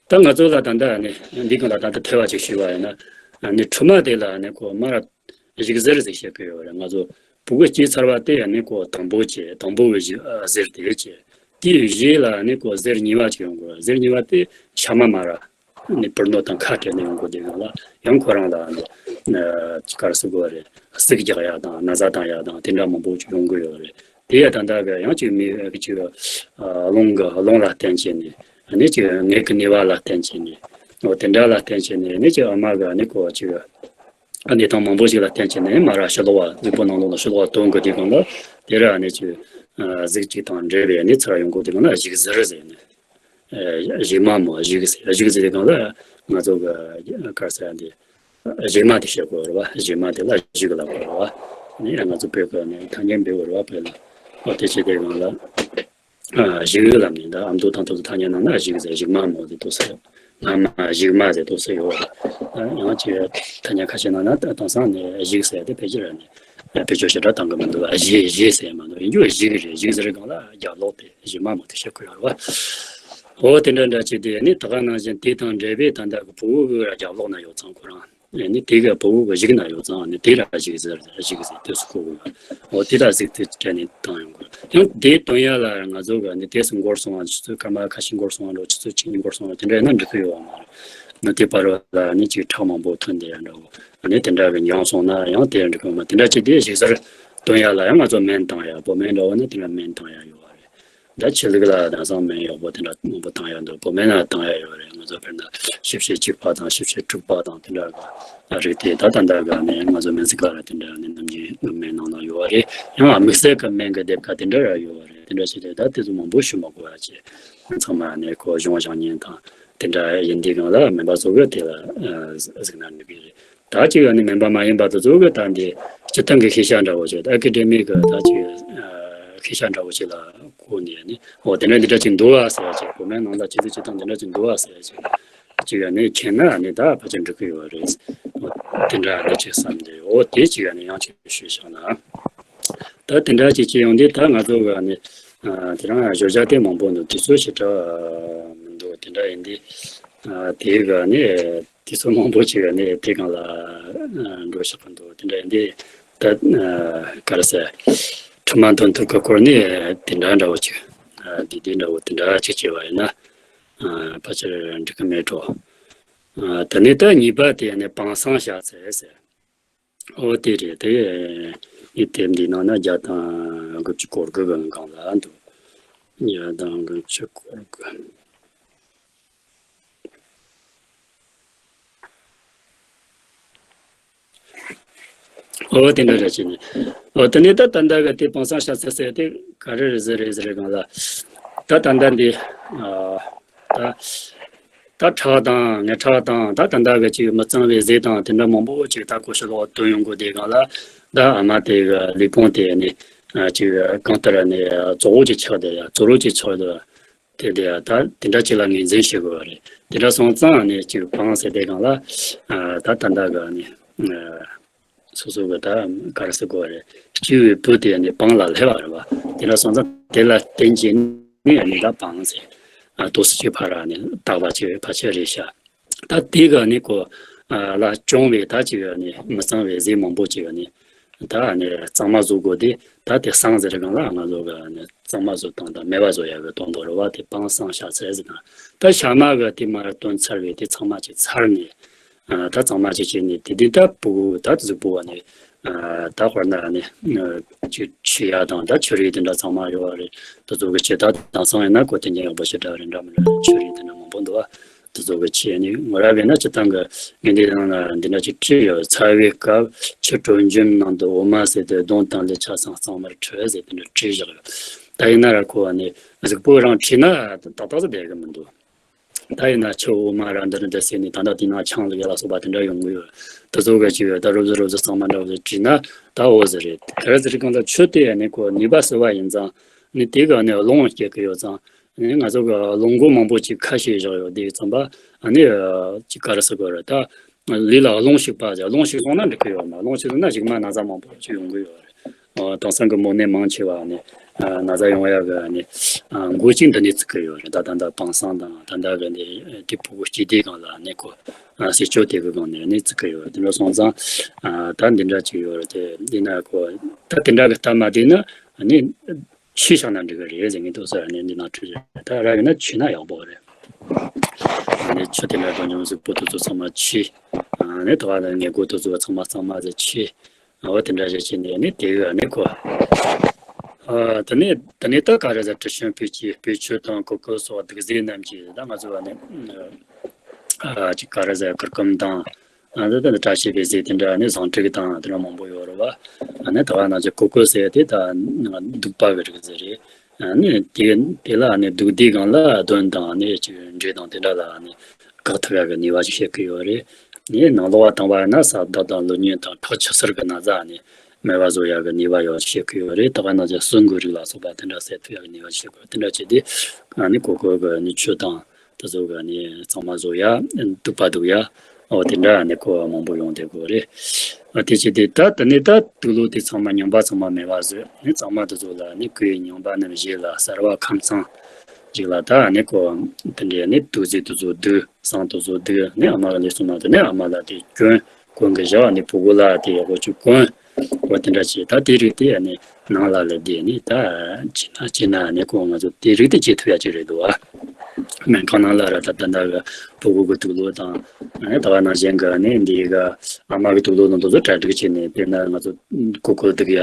ད་ང་ཚོ་ལ་ད་ལྟ་ནི་འདི་གང་ལ་ད་ལྟ་ཐེ་བ་ཅིག་ཞུས་པ་ཡིན་ན། ནི་ཕྲུ་མ་དེ་ལ་ནི་ཁོ་མར་བཞུགས་གཟེར་ཟེར་བཤད་ཀྱི་ཡོད་རེད། ང་ཚོ་ཕྲུ་གུ་སྐྱེས་ཚར་བ་དེ་ནི་ཁོ་དང་པོ་བྱས། དང་པོ་གི་བཞུགས་གཟེར་དེ་བྱས། དེའི་རྗེས་ལ་ནི་ཁོ་གཟེར་གཉིས་པ་ཅིག་ཡོང་དགོས། གཟེར་གཉིས་པ་དེ་ཤ་མ་མར་ནི་བུར་ནོར་དང་ཁ་བྲལ་ནས་ཡོང་དགོས། དེ་གང་ལ་ཡང་ཁོ་རང་ལ་ནི་ཅི་ག་རེ་ཟེར་དགོས་རེད། ཟུག་རྒྱག་ཡག་དང་ན་ཚ་བཏང་ཡག་དང་དེ་འདྲ་མང་པོ་ཅིག་ཡོང་གི་ཡོད་རེད། དེ་ཡང་ད་ལྟ་གི་ཡང་ཅིག་མི་ཅིག་རླུང་གི་རླུང་ལ་བརྟེན་བྱས་ནས། ཨ་ནི་ཅིག་ངད་ཀྱི་ནུས་པ་ལ་བརྟེན་བྱས་ནས། འོ་དེ་འདྲ་ལ་བརྟེན་བྱས་ནས་ཨ་ནི་ཅིག་ཨ་མ་གི་ཨ་ནི་ཁོ་ཅིག་ཨ་ནི་དང་མང་པོ་ཞིག་ལ་བརྟེན་བྱས་ནས་མར་ཕྱི་ལོགས་པ་གཟུགས་པོ་ནང་ལོགས་ལ་ཕྱི་ལོགས་པ་ཐོན་དགོས་དུས་སྒང་ལ། དེ་ར་ཨ་ནི་ཅིག་ཨ་ཟུག་ཅིག་དང་འབྲེལ་བའི་ཨ་ནི་ཚུར་ཡོང་དགོས་དུས་སྒང་ལ་བཞུགས་གཟེར་ཟེར་ནས། ཨ་བཞུགས་མ་མོ་བཞུགས་ཟེར། བཞུགས་ཟེར་དུས་སྒང་ལ་ང་ཚོ་གི་ག་རེ་ཟེར་འདི། བཞུགས་མ་དེ་བཤད་དགོས་རེད་བ། བཞུགས་མ་དེ་ལ་བཞུགས་ལབ་དགོས་རེད་བ། ནི་ང་ཚོ་བོད་ཀྱི་ནི་ཐ་སྙད་འབེལ་དགོས་རེད་བ། བོད་ལ། འོ་དེ་བྱེད་དུས་སྒང་ལ། ཨ་བཞུགས་ལབ་ནས་ད་ཨ་མདོ་དང་མདོ་ཐ་སྙད་ནང་ན་བཞུགས་ཟེར། བཞུགས་མ་མོ་ཟེར་འདུག་སེ། ང་མ་བཞུགས་མ་ཟེར་འདུག་སེ་ཡོད་རེད། ཡང་ཅིག་ཐ་སྙད་ཁ་ཤས་ནང་ན་དེང་སང་ནི་བཞུགས་ཟེར་དེ་ཕལ་ཆེར་ནི་བེད་སྤྱོད་ཞེ་དྲག་བཏང་གི་མི་འདུག་བ། བཞུགས་བཞུགས་ཟེར་མ་འདུག་ཡིན་རྒྱུ་བཞུགས་རེད། བཞུགས་ཟེར་སྒང་ལ་རྒྱབ་ལོགས་དེ་བཞུགས་མ་མོ་དེ་བཤད་དགོས་ཡོད་རེད་བ། འོ་དེ་འདྲ་འདྲ་བྱས་ཏེ་ནི་ད་ག་ནང་བཞིན་དེ་དང་འབྲེལ་བའི་ད་ལྟ་གི་ཕྲུ་གུ་གི་རྒྱབ་ལོགས་ན་ཡོད་ཙང་ཁོ་རང་། ནི་དེ་གི་ཕྲུ་གུ་གི་བཞུགས་ན་ཡོད་ཙང་ནི་དེ་ར་བཞུགས་ཟེར་བཞུགས་ཟེར་དུས་སུ་གོ་དགོས། འོ་དེ་ར་གཟིགས་དུས་སྤྲད་ནས་བཏང་ཡོང་དགོས། ཡང་དེ་སྟོན་ཡ་ལ་ང་ཚོ་གི་ནི་དུས་སུ་འགོར་སོང་བ། ཆུ་ཚོད་སྐར་མ་ཁ་ཤས་འགོར་སོང་བ་འགྲོ། ཆུ་ཚོད་གཅིག་གཉིས་འགོར་སོང་བ་དེ་འདྲ་ཡིན་ན་འགྲིག་གི་ཡོད་མ་རེད། ནི་དེ་བར་ལ་ནི་ཅིག་ཁྲག་མང་པོ་ཐོན་བསྡད་ཡ་འདྲ་བོ། ནི་དེ་འདྲ་གི་འགྱངས་སོང་ན་ཡང་དེ་འགྲིག་གི་ཡོད་མ། དེ་འདྲ་བྱས་དུས་བཞུགས་གཟེར་སྟོན་ཡ་ལ་ཡང་ང་ཚོ་སྨན་བཏང་ཡ། བོད་སྨན་འདྲ་བོ་ནི་དེ་འདྲ་སྨན་བཏང་ཡ་ཡོད་བ་རེད། ད་ཕྱི་ལུགས་ལ་དེང་སང་སྨན་ཡག་པོ་དེ་འདྲ་མང་པོ་བཏང་ཡག་འདུག་བོད་སྨན་ལ་བཏང་ཡག་ཡོད་རེད། ང་ཚོ་དཔེར་ན་ཞིབ་བཤེར་གཅིག་པ་དང་ཞིབ་བཤེར་དྲུག་པ་དང་དེ་འདྲ་གི་རིགས་དེ་ད་ད་ལྟ་གི་ནི་ང་ཚོ་སྨན་རྩིས་ཁང་ལ་དེ་འདྲ་ནི་ནམ་རྒྱུན་སྨན་ནང་ན་ཡོད་རེད། ཡང་དམིགས་བསལ་གྱི་སྨན་གྱི་སྡེབ་ཁ་དེ་འདྲ་ར་ཡོད་རེད། དེ་འདྲ་བྱས་ཏེ་ད་དེ་ཚོ་མང་པོ་ཞུ་མ་དགོས་པ་བྱས། ཚང་མ་ནི་ཁོ་གཞུང་བཞག་ཉན་དང་། དེ་འདྲ་ཡིན་དུས་སྒང་ལ་སྨན་པ་ཚོ་གི་དེ་ལ་གཟིགས་ན་འགྲིག་གི་རེད། ད་ཅིག་ཡང་ནི་སྨན་པ་མ་ཡིན་པ་དེ་ཚོ་གི་ད་འདི་སྤྱིར་བཏང་གི་ཤེས་བྱ་འདྲ་བོ་ཅིག་ད་ཨ་ཀེ་ཌེ་མིག་གི་ད་ཅིག་ཤེས་བྱ་འདྲ་བོ་ཅིག་ལ་གོ་ནས་ནི་འོ་དེ་འདྲ་འདི་འདྲ་ཅིག་འདུག་ཨ་ཟེར་ཅིག་བོད་སྨན་ནང་ལ་ཅི་ཟིག་ཅི་དང་འདི་འདྲ་ཅིག་འདུག་ཨ་ཟེར་ཅིག་ཅིག་ཡང་ནི་མཁྱེན་ན་ནི་ད་ཕལ་ཆེར་འགྲིག་གི་ཡོད་རེད། འོ་དེ་འདྲ་ནི་ཅིག་བསམ་དེ་འོ་དེ་ཅིག་ཡང་ནི་ཡང་ཅིག་ཞུས་བཞག་ན། ད་དེ་འདྲ་ཅིག་ཅིག་ཡོང་དུས་ད་ང་ཚོ་ག་ནི་དེ་རང་བརྗོད་བྱ་དེ་མང་པོ་འདུག་དུས་ཚོད་ཞེ་དྲག་མི་འདུག་དེ་འདྲ་ཡིན་དུས་དེ་ག་ནི་དུས་ཚོད་མང་པོ་ཅིག་ག་ནི་དེ་གང་ལ་འགྲོ་ཤག་གི་འདུག་དེ་འདྲ་ཡིན་དུས་ད་ག་རེ་ཟེར་ཁྲིམས་མ་འདོན་ཐུབ་ཀྱི་སྐོར་ནི་དེ་འདྲ་འདྲ་བོ་ཅིག་དེ་དེ་འདྲ་བོ་དེ་འདྲ་ཅིག་བྱས་པ་ཡིན་ན་ཕལ་ཆེར་འགྲིག་གི་མེད་འགྲོ། དེ་ནས་ད་གཉིས་པ་དེ་ནི་དཔང་བསམ་བྱ་ཚད་ཟེར། ཨོ་དེ་རེད་དེ། ངས་དེབ་འདི་ནང་ན་བརྒྱ་དང་དགུ་བཅུ་གོ་དགུ་གི་སྒང་ལ་འདུག་བརྒྱ་དང་དགུ་བཅུ་གོ་དགུ། ཨོ་དེ་འདྲ་རེད་ཅེས་ནས། ཨོ་དེ་ནས་ད་ད་ལྟ་གི་དེ་དཔང་བསམ་བྱ་ཚད་ཟེར་དེ་ག་རེ་རེད་ཟེར་རེད་ཟེར་རེད་སྒང་ལ། ད་ད་ལྟ་འདི། ཨ། ད། ད་ཁྲག་དང་ངན་ཁྲག་དང་ད་ད་ལྟ་གི་ཅིག་མི་གཙང་བའི་ཟས་དང་དེ་འདྲ་མང་པོ་ཅིག་ད་གོ་ཤེས་ལོག་དོན་ཡོང་གི་དེ་སྒང་ལ་ད་ཨ་མ་དེ་གི་ལུས་ཕུང་དེ་ནི་ཅིག་གང་ལྟར་ནི་བཙོག་པོ་ཅིག་ཆགས་དེ་ཡ་བཙོག་རོ་ཅིག་ཆགས་དེ་དེ་དེ་ད་དེ་འདྲ་ཅིག་ལ་ངོས་འཛིན་བྱེད་དགོས་པ་རེད། དེ་འདྲ་སོང་ཙང་ནི་ཅིག་དཔང་ཟེར་དེ་སྒང་ལ་ད་ད་ལྟ་གི་ནི། སོ་སོ་གི་ད་ག་རེ་ཟེར་དགོས་རེད། སྐྱེས་བུའི་བུ་དེ་ནི་དཔང་ལ་སླེབས་པ་རེད་བ། དེ་ལ་སོང་ཙང་དེ་ལ་བརྟེན་གྱིས་ནི་ནི་ད་དཔང་ཟེར། ཨ་དོ་སི་ཅི་ཕ་ར་ནི་བཏགས་པ་ཅིག་ཕལ་ཆེར་རེད་ཤག་ད་དེ་ག་ནི་ཁོ་ལ་བྱུང་བའི་ད་ཅིག་ནི་མི་གཙང་བའི་ཟས་མང་པོ་ཅིག་ནི་ད་ནི་གཙང་མ་བཟོ་དགོས་དེ་ད་དེ་བསམ་ཟེར་གང་ལ་ང་ཚོ་ག་ནི་གཙང་མ་བཟོ་སྟངས་དང་མེད་པ་བཟོ་ཡག་གི་དོན་དུ་རེད་བ། དེ་དཔང་བསམ་བྱ་ཚད་ཟེར་དང་ད་ཞག་མ་ག་དེ་མར་བཏོན་ཚར་བའི་དེ་ཚང་མ་ཅིག་ཚར་ནས། ད་གཙང་མ་ཅིག་བྱས་ནས་དེ་དུས་ད་ཕྲུ་གུ་ད་གཟུགས་པོ་བ་ནས་ད་དཔེར་ན་ནི་ཅིག་མཆོད་ཡ་དང་ད་མཆོད་རིགས་དེ་འདྲ་ཚང་མ་ཡོད་པ་རེད། དེ་ཚོ་གི་ཆེད་ད་དེང་སང་ཡིན་ན་ཁོ་དེ་འདྲ་ཡག་པོ་ཞེ་དྲག་རེད་འདྲ་མི་འདྲ་མཆོད་རིགས་དེ་འདྲ་མང་པོ་འདུག་བ། དེ་ཚོ་གི་ཆེད་ནི་ངོ་ར་བས་ན་སྤྱིར་བཏང་གི་ངས་འདི་ནང་ན་འདི་འདྲ་ཅིག་བྲིས་ཡོད། ཚ་བའི་སྐབས་ཆུ་དྲོན་འཇམ་ནང་དུ་འོ་མ་བསྲེས་ཏེ་གདོང་དང་ལུས་ཆ་ཚང་གཙང་མར་འཁྲུ་ཟེར་དེ་འདྲ་བྲིས་བཞག་ཡོད། ད་ཡིན་ན་ར་ཁོ་བ་ནི་གཟུགས་པོ་རང་བྲིས་ན་ཏག་ཏག་ཙམ་བསྡད་གི་མི་འདུག་ད་ཡིན་ན་ཆུ་འོ་མ་ར་འདི་ར་འདི་ཟེར་ནས་ད་ལྟ་དེ་ན་ཆང་ལ་ཡ་ལ་སོགས་པ་དེ་འདྲ་ཡོང་གི་ཡོད། དེ་ཚོ་ག་ཅིག་ཡོད་ད་རོབ་ཙམ་རོབ་ཙམ་གཙང་མ་འདྲ་བོ་ཟིག་བྲིས་ན་ད་འོ་ཟེར་རེད། ག་རེ་ཟེར་གང་ལྟར་ཆུ་དེ་ཡ་ནི་ཁོ་ནུས་པ་ཟེར་བ་ཡིན་ཙང་ནི་དེ་ག་ནི་རླུང་སྐྱེ་གི་ཡོད་ཙང་ནི་ང་ཚོ་ག་རླུང་མགོ་མང་པོ་ཅིག་ཁ་ཕྱེ་བཞག་ཡོད་དེ་ཙམ་པ་ཨ་ནི་ཅིག་ག་རེ་ཟེར་དགོས་རེད་ད། ལུས་ལ་རླུང་ཞུགས་པ་ཟེར་རླུང་ཞུགས་སོང་ན་འགྲིག་གི་ཡོད་མ་རླུང་ཞུགས་སོང་ན་གཞུག་མ་ན་ཚ་མང་པོ་ཅིག་ཡོང་གི་ཡོད་རེད། དེང་སང་གི་མོ་ནད་མང་ཆེ་བ་ནི་ན་ཚ་ཡོང་ཡག་གི་ནི་འགོ་གཅིག་འདི་ནས་བརྩི་གི་ཡོད་རེད། ད་ད་ལྟ་དཔང་བསམ་དང་ད་ལྟ་གི་ནི་དེ་ཕྲུ་གུ་སྐྱེས་དུས་སྒང་ལ་ནི་ཁོ་ཟས་སྤྱོད་དེ་གི་སྒང་ནས་ནི་བརྩི་གི་ཡོད་རེད། དེ་འདྲ་སོང་ཙང་ད་འདི་འདྲ་ཅིག་ཡོད་རེད། དེ་འདི་ན་ཁོ་ད་དེ་འདྲ་གི་སྟབས་མ་བདེ་ན་ནི་ཆུ་བཞག་ན་འགྲིག་གི་རེད་ཟེར་ངས་འདུག་ཟེར་ནས་འདི་ན་ཁྲུས་རེད། ད་ར་གི་ན་ཆུ་ན་ཡག་པོ་རེད། ནི་ཆུ་དེ་ལ་འགྲོ་མྱོང་གཟུགས་པོ་དེ་ཚོ་ཚང་མ་ཆུ་ནི་ད་ག་ལ་ངལ་གོ་དེ་ཚོ་ཚང་མ་གཙང་མ་ཟེར་ཆུ། འོ་དེ་འདྲ་ཞིག་བྱས་ནས་ནི་དེ་ག་ནི་གོ། ཨ་དེ་ནས་དེ་ནས་ད་ག་རེ་ཟེར་དྲི་བྱུང་སྤོས་ཀྱི་སྤོས་ཆུ་དང་ཀོ་ཀོ་སོགས་གདུགས་ཟས་རྣམས་ཀྱིས་ད་ང་ཚོ་བ་ནི་ཨ་ཅིག་ག་རེ་ཟེར་གུར་ཀུམ་དང་ཨ་ད་ད་བཀྲ་ཤིས་པའི་ཟས་དེ་འདྲ་ནི་ཟངས་དྲུག་དང་དེ་འདྲ་མང་པོ་ཡོད་རེད་བ། ཨ་ནི་ད་ག་ན་ཅིག་ཀོ་ཀོ་ཟེར་དེ་ད་བདུག་པ་གི་རིགས་ཟེར་རེད། ཨ་ནི་དེ་དེ་ལ་ནི་བདུག་དུས་སྒང་ལ་གདོན་དང་ནི་ཅིག་འདྲེ་དང་དེ་འདྲ་ལ་ནི་བཀག་ཐུབ་ཡག་གི་ནུས་པ་ཅིག་བྱེད་ཀྱི་ཡོད་རེད། ནི་ནང་ལོགས་བ་བཏང་བ་ཡིན་ན་ས་བདག་དང་ཀླུ་གཉན་དང་ཁྲག་ཆུ་སེར་གི་ན་ཚ་ནི་མེད་པ་བཟོ་ཡག་གི་ནུས་པ་ཡོད་བྱེད་ཀྱི་ཡོད་རེད། ད་ག་ན་ཅིག་སྲིན་གི་རིགས་ལ་སོགས་པ་དེ་འདྲ་སེལ་ཐུབ་ཡག་གི་ནུས་པ་ཅིག་བྱེད་ཀྱི་ཡོད། དེ་འདྲ་བྱས་ཏེ་ཨ་ནི་ཀོ་ཀོ་གི་ནི་ཆུ་དང་དེ་ཚོ་གི་ནི་གཙང་མ་བཟོ་ཡག་བདུག་པ་བདུག་ཡག་འོ་དེ་འདྲ་ནི་ཁོ་མང་པོ་ཡོང་བསྡད་དགོས་རེད། ཨ་དེ་བྱས་ཏེ་ད་དེ་ནས་ད་དུག་ལོག་དེ་ཚང་མ་ཉམས་པ་ཚང་མ་མེད་པ་བཟོས་ནི་གཙང་མ་དེ་ཚོ་ལ་ནི་ཁོའི་ཉམས་པ་རྣམས་ཞི་ལ་གསར་བ་ཁམས་གཙང་ཞིག་ལ་ད་ནི་ཁོ་དེ་འདྲའི་ནི་དུག་རྫས་དེ་ཚོ་བསྡུ་ཟངས་དེ་ཚོ་བསྡུ་ནི་ཨ་མ་ལ་ལས་སོང་ན་དེ་ནི་ཨ་མ་ལ་དེ་གྱོན་གོན་གི་བཞག་ནི་ཕྲུ་གུ་ལ་དེ་ཡག་པོ་ཅིག་གོན། འོ་དེ་འདྲ་བྱས་ད་དེ་རིགས་དེ་ནི་ནང་ལ་ལ་བསྡད་ནི་ད་བྱས་ན་བྱས་ན་ནི་ཁོ་ང་ཚོ་དེ་རིགས་དེ་བྱེད་ཐུབ་ཡ་ཅིག་རེད་འདུག་ཨ། སྨན་ཁང་ནང་ལ་ར་ད་ད་ལྟ་གི་ཕྲུ་གུ་གི་དུག་ལོག་དང་ཨ་ནི་ད་ག་ནང་བཞིན་གི་ནི་འདི་གི་ཨ་མ་གི་དུག་ལོག་ནང་དུ་གྲ་སྒྲིག་བྱས་ནས་དཔེར་ན་ང་ཚོ་ཀོ་ཀོ་དུག་ཡ་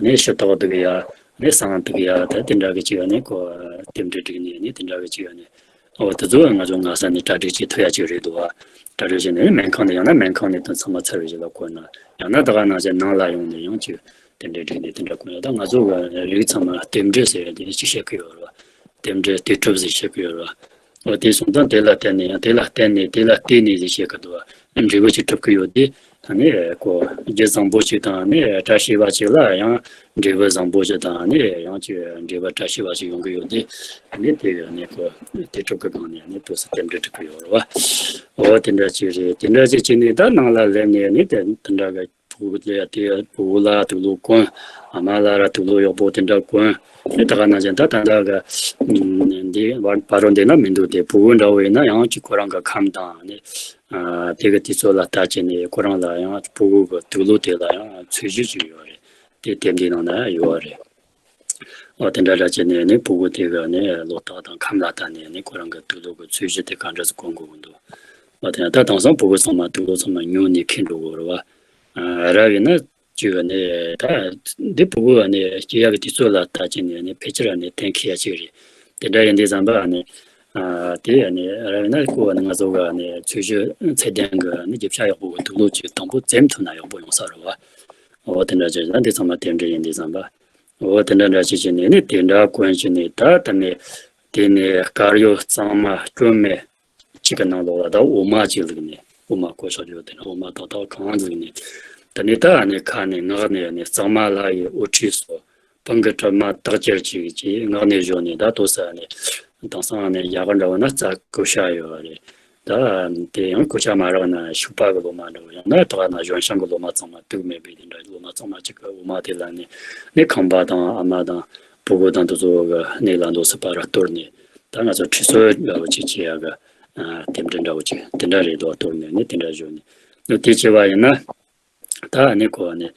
ནི་ཕྱི་ཐོག་དུག་ཡ་ནི་ཟངས་དུག་ཡ་ད་དེ་འདྲ་གི་ཅིག་ཡ་ནི་ཁོ་རྟེན་འབྲེལ་སྒྲིག་ནས་ནི་དེ་འདྲ་གི་ཅིག་ཡ་ནི། འོ་དེ་ཚོ་ང་ཚོ་སྔ་ས་ནས་གྲ་སྒྲིག་བྱེད་ཐུབ་ཡ་ཅིག་རེད་འདུག་བ། གྲ་སྒྲིག་བྱས་ནས་སྨན་ཁང་ནས་ཡང་ན་སྨན་ཁང་ནས་དོན་ཚང་མ་ཚར་བའི་རྗེས་ལ་བསྐོར་ན་ཡང་ན་ད་ག་ནང་བཞིན་ནང་ལ་ཡོང་ནས་ཡང་ཅིག་དེ་འདྲའི་སྒྲིག་ནས་དེ་འདྲ་བསྐོར་ན་ད་ང་ཚོ་གི་རིགས་ཚང་མ་རྟེན་འབྲེལ་ཟེར་ཡ་དེ་ཅིག་བཤད་གི་ཡོད་རེད་བ། རྟེན་འབྲེལ་དུས་གྲུབ་ཟེར་བཤད་གི་ཡོད་རེད་བ། འོ་དེ་སོང་ཙང་དེ་ལ་བརྟེན་ནས་ཡང་དེ་ལ་བརྟེན་ནས་དེ་ལ་བརྟེན་ནས་ཟེར་བཤད་ཀྱི་འདུག་བ། འབྲས་བུ་ཅིག་གྲུབ་ཀྱི་ཡོད་དེ། ཨ་ནི་ཁོ་རྒྱུ་བཟང་པོ་ཞིག་དང་ནི་བཀྲ་ཤིས་པ་ཅིག་ལ་ཡང་འབྲས་བུ་བཟང་པོ་ཞིག་དང་ནི་ཡང་ཅིག་འབྲས་བུ་བཀྲ་ཤིས་པ་ཞིག་ཡོང་གི་ཡོད་དེ། ཨ་ནི་དེ་གི་ནི་ཁོ་དེ་གྲུབ་ཀྱི་སྒང་ནས་ནི་དུས་སུ་རྟེན་འབྲེལ་གྲུབ་ཀྱི་ཡོད་རེད་བ། འོ་དེ་འདྲ་ཅིག་རེད། དེ་འདྲ་ཅིག་བྱས་ནས་ད་ནང་ལ་སླེབས་ནས་ནི་དེ་དེ་འདྲ་གི་ཕྲུ་གུ་ལ་དེ་ཕྲུ་གུ་ལ་དུག་ལོག་གོན། ཨ་མ་ལ་ར་དུག་ལོག་ཡག་པོ་དེ་འདྲ་གོན། དེ་ད་ག་ནང་བཞིན་ད་ད་ལྟ་གི་འདི་བར་བར་རོ་འདི་ན་མི་འདུག་སྟེ། ཕྲུ་གུ་འདྲ་བོ་ཡིན་ན་ཡང་ཅིག་ཁོ་རང་གི་ཁམས་དང་ནི་ཨ་དེ་གི་དུས་ཚོད་ལ་ལྟ་བྱས་ནས་ཁོ་རང་ལ་ཡང་ཕྲུ་གུ་གི་དུག་ལོག་དེ་ལ་ཡང་ཚོས་གཞི་ཅིག་ཡོད་རེད། དེ་དེབ་འདི་ནང་ན་ཡོད་རེད། འོ་དེ་འདྲ་འདྲ་བྱས་ནས་ནི་ཕྲུ་གུ་དེ་གི་ནི་ལོ་རྟགས་དང་ཁམས་ལ་ལྟ་ནས་ནི་ཁོ་རང་གི་དུག་ལོག་གི་ཚོས་གཞི་དེ་ག་འདྲ་ཟིག་གོན་དགོས་ཀྱི་འདུག་འོ་དེ་ན་ད་དེང་སང་ཕྲུ་གུ་ཚང་མ་དུག་ལོག་ཚང་མ་ཉོས་ནས་འཁྱེར་འགྲོ་དགོས་རེད་བ། ཨ་རབ་ཡིན་ན་ཅིག་ནི་ད་འདི་ཕྲུ་གུ་ནི་སྐྱེ་ཡག་གི་དུས་ཚོད་ལ་ལྟ་བྱས་ནས་ནི་ཕལ་ཆེར་ནི་གཏན་འཁེལ་ཡ་ཅིག་རེད། དེ་འདྲ་ཡིན་དུས་ཙམ་པ་ནི་ཨ་དེ་ནི་རབ་ཡིན་ན་ཁོ་ནི་ང་ཚོ་ག་ནི་ཚོས་གཞི་ཚད་ལྡན་གི་ནི་རྒྱུ་ཆ་ཡག་པོ་གི་དུག་ལོག་ཅིག་དང་པོ་འཛེམ་ཐུབ་ན་ཡག་པོ་ཡོང་ས་རེད་བ། འོ་དེ་འདྲ་བྱས་ན་འདི་ཚང་མ་རྟེན་འབྲེལ་ཡིན་དུས་ཙམ་པ། འོ་དེ་འདྲ་འདྲ་བྱས་བྱས་ནས་ནི་དེ་འདྲ་གོན་བྱས་ནས་ད་ད་ནི་དེ་ནས་དཀར་ཡོལ་གཙང་མ་སྐྱོན་མེད་ཅིག་གི་ནང་ལོགས་ལ་ད་འོ་མ་ཅིག་བླུགས་ནས། འོ་མ་བཀོལ་ཆོག་ཡོད་དེ་ན་འོ་མ་ཏག་ཏག་གང་བླུགས་ནས། ད་ནི་ད་ནི་ཁ་ནས་ངག་ནས་ནི་གཙང་མ་ལྷ་ཡི་དབུ་ཁྲིད་སོགས། དཔུང་གི་གྲིབ་མ་དག་གྱུར་ཅིག་ཅེས་ངག་ནས་བརྗོད་ནས། ད་དོ་ས་ནས་དེང་སང་ནས་ཡག་གི་འདྲ་བོ་ན་རྩ་བཀོལ་བྱ་ཡོད་རེད། ད་དེ་ཡང་བཀོལ་བྱ་མ་རག་ན་ཕྱུག་པ་གི་ལོ་མ་འདྲ་བོ། ཡང་ན་ད་ག་ན་གཞོན་ཤིང་གི་ལོ་མ་གཙང་མ་དུག་མེད་པའི་དེ་འདྲ་ལོ་མ་གཙང་མ་ཅིག་གི་འོ་མ་དེ་ལ་ནི་ནི་ཁང་པ་དང་ཨ་མ་དང་ཕྲུ་གུ་དང་དེ་ཚོ་གི་གནས་ལ་འདུག་སེ་པར་གཏོར་ནས། ད་ང་ཚོ་ཁྲུས་གསོལ་འདྲ་བོ་ཅིག་བྱེད་ཡག་གི་ཨ་རྟེན་འབྲེལ་འདྲ་བོ་ཅིག་དེ་འདྲ་རེད་དོ། གཏོར་ནས་ནི་དེ་འདྲ་བཞོན་ནས། ནི་དེ་བྱས་པ་ཡིན་ན། ད་ནི་ཁོ་ནི་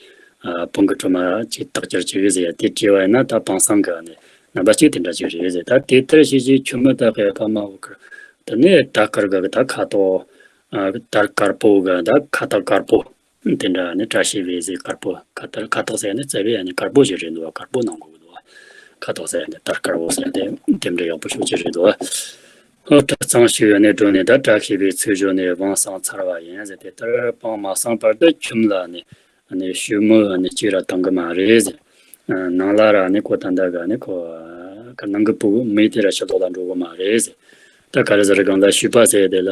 ཨ་དཔུང་གི་གྲིབ་མ་ཅིག་དག་གྱུར་ཅིག་ཟེར་ཡ་དེ་བྱས་པ་ཡིན་ན། ད་དེང་སང་གི་ནི་རྣམ་པ་ཅིག་དེ་འདྲ་ཅིག་རེད་ཟེར། ད་དེ་ལྟར་ཞེས་བྱའི་ཁྱུད་མོ་དག་གི་ཕ་མ་འོག་གི་དེ་ནི་དར་དཀར་གི་ད་ཁ་དོག་ཨ་དར་དཀར་པོ་གི་ད་ཁ་དོག་དཀར་པོ། དེ་འདྲ་ནི་བཀྲ་ཤིས་པའི་ཟེར་དཀར་པོ། ཁ་དར་ཁ་དོག་ཟེར་ནི་རྩ་བའི་ནི་དཀར་པོ་ཞིག་རེད་འདུག་བ། དཀར་པོ་གནང་དགོས་ཀྱི་འདུག་བ། ཁ་དོག་ཟེར་ནི་དར་དཀར་པོ་ཟེར་ཏེ་དེ་འདྲ་ཡག་པོ་ཤོད་ཀྱི་རེད་འདུག་བ། ཨོ་གྲྭ་ཚང་ཞིག་ཡོད་ནས་འགྲོ་ནས་ད་བཀྲ་ཤིས་པའི་ཚིག་བརྗོད་ནས་དབང་བསངས་ཚར་བ་ཡིན་ཟེར་ཏེ། དེར་དཔང་མ་བསངས་བར་དུ་ཁྱིམ་ལ་ནི་ནི་ཞུ་མོ་ནི་གཅིག་ར་བཏང་གི་མ་རེད་ཟེར། ནང་ལ་ར་ནི་ཁོ་ད་ལྟ་ག་ནི་ཁོ་ག་ནང་གི་ཕྲུ་གུ་མི་དེ་ར་ཕྱི་ལོགས་ལ་འགྲོ་གི་མ་རེད་ཟེར། ད་ག་རེ་ཟེར་གང་ལ་ཞུས་པ་ཟེར་དེ་ལ་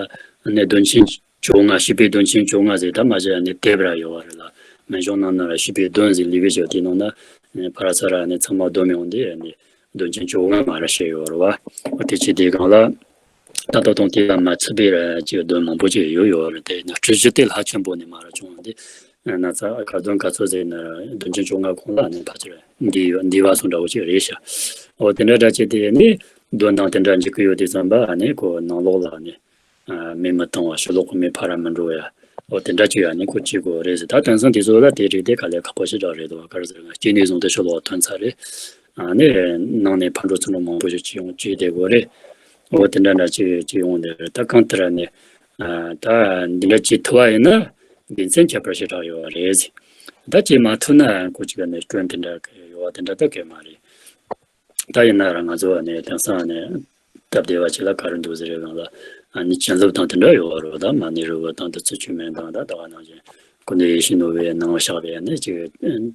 ནི་དོན་ཆེན་བཅོ་ལྔ། བཤད་པའི་དོན་ཆེན་བཅོ་ལྔ་ཟེར་ད་མ་བྱས་ནས་དེབ་ར་ཡོད་བ་རེད་ལ། སྨན་གཞུང་ནང་ན་ར་བཤད་པའི་དོན་ཟེར་ལི་བི་ཞོ་དེ་ནང་ན་ཕར་ཚུར་ར་ནི་ཚང་མ་བསྡོམས་ཡོང་དུས་ནི་དོན་ཆེན་བཅོ་ལྔ་མ་ར་བཤད་ཡོད་རེད་བ། དེ་ཅི་དེ་གང་ལ་ད་ད་དུང་དེ་ལ་མ་ཚུད་པའི་ར་ཅིག་དོན་མང་པོ་ཅིག་ཡོད་ཡོད་རེད། དེ་ན་སྤྲུལ་གཞི་དེ་ལྷ་ཆེན་པོ་ནས་མ་ར་བྱུང་བ་འདི་ན་ཚ་ག་དོན་ག་ཚོད་ཟེར་ན་དོན་ཆེན་བཅོ་ལྔ་གོང་ལ་ནི་ཕལ་ཆེར་འདི་ཡོད་འདི་བ་སོང་འདྲ་བོ་ཅིག་རེད་ཤག་འོ་དེ་འདྲ་འདྲ་ཅིག་དེ་ནི་དོན་དང་དེ་འདྲ་འཇུག་གི་ཡོད་དུས་ཙམ་པ་ནི་ཁོ་ནང་ལོགས་ལ་ནི། ཨ་མི་མི་བཏང་བ། ཕྱི་ལོགས་ཀྱི་མི་ཕར་ར་མི་འགྲོ་ཡ། འོ་དེ་འདྲ་ཅིག་ཡ་ནི་ཁོ་བྱེད་དགོས་རེད་ཟེར། ད་དེང་སང་དེ་ཚོ་ལ་དེ་རིགས་དེ་དཀའ་ལས་ཁག་པོ་ཞེ་དྲག་རེད་དོ། ག་རེ་ཟེར་ན་སྐྱེས་ནས་བཟུང་སྟེ་ཕྱི་ལོགས་ཐོན་ཚར་རེད། ཨ་ནི་ནང་ནས་ཕར་འགྲོ་ཚུར་འགྲོ་མང་པོ་ཞིག་བྱེད་ཡོང་བྱེད་བསྡད་དགོས་རེད། འོ་དེ་འདྲ་འདྲ་ཅིག་བྱེད་ཡོང་བསྡད་རེད། ད་གང་ལྟར་ནི་ཨ་ད་འདི་འདྲ་བྱེད་ཐུབ་པ་ཡིན་ན་དགེ་མཚན་ཁྱད་པར་ཞེ་དྲག་ཡོད་པ་རེད་ཟེར། ད་བྱེད་མ་ཐུབ་ན་ཁོ་ཅིག་ནས་སྐྱོན་དེ་འདྲ་ཡོད་པ་དེ་འདྲ་ད་གས་མ་རེད། ད་ཡིན་ན་ར་ང་ཚོ་ནས་དེང་སང་ནས་སྟབས་བདེ་བ་ཅིག་ལ་ག་རེ་འདུག་ཟེར་བའི་སྒང་ལ་ཨ་ནི་བྱིན་རླབས་དང་དེ་འདྲ་ཡོད་རེད། ད་མ་ཎི་རིལ་བུ་དང་དེ་ཚོ་བཅོས་མིན་དང་ད་ད་ག་ནང་བཞིན་སྐུ་མདུན་ཡིད་བཞིན་ནོར་བུའི་ནང་བཞག་པའི་ནི་ཅིག་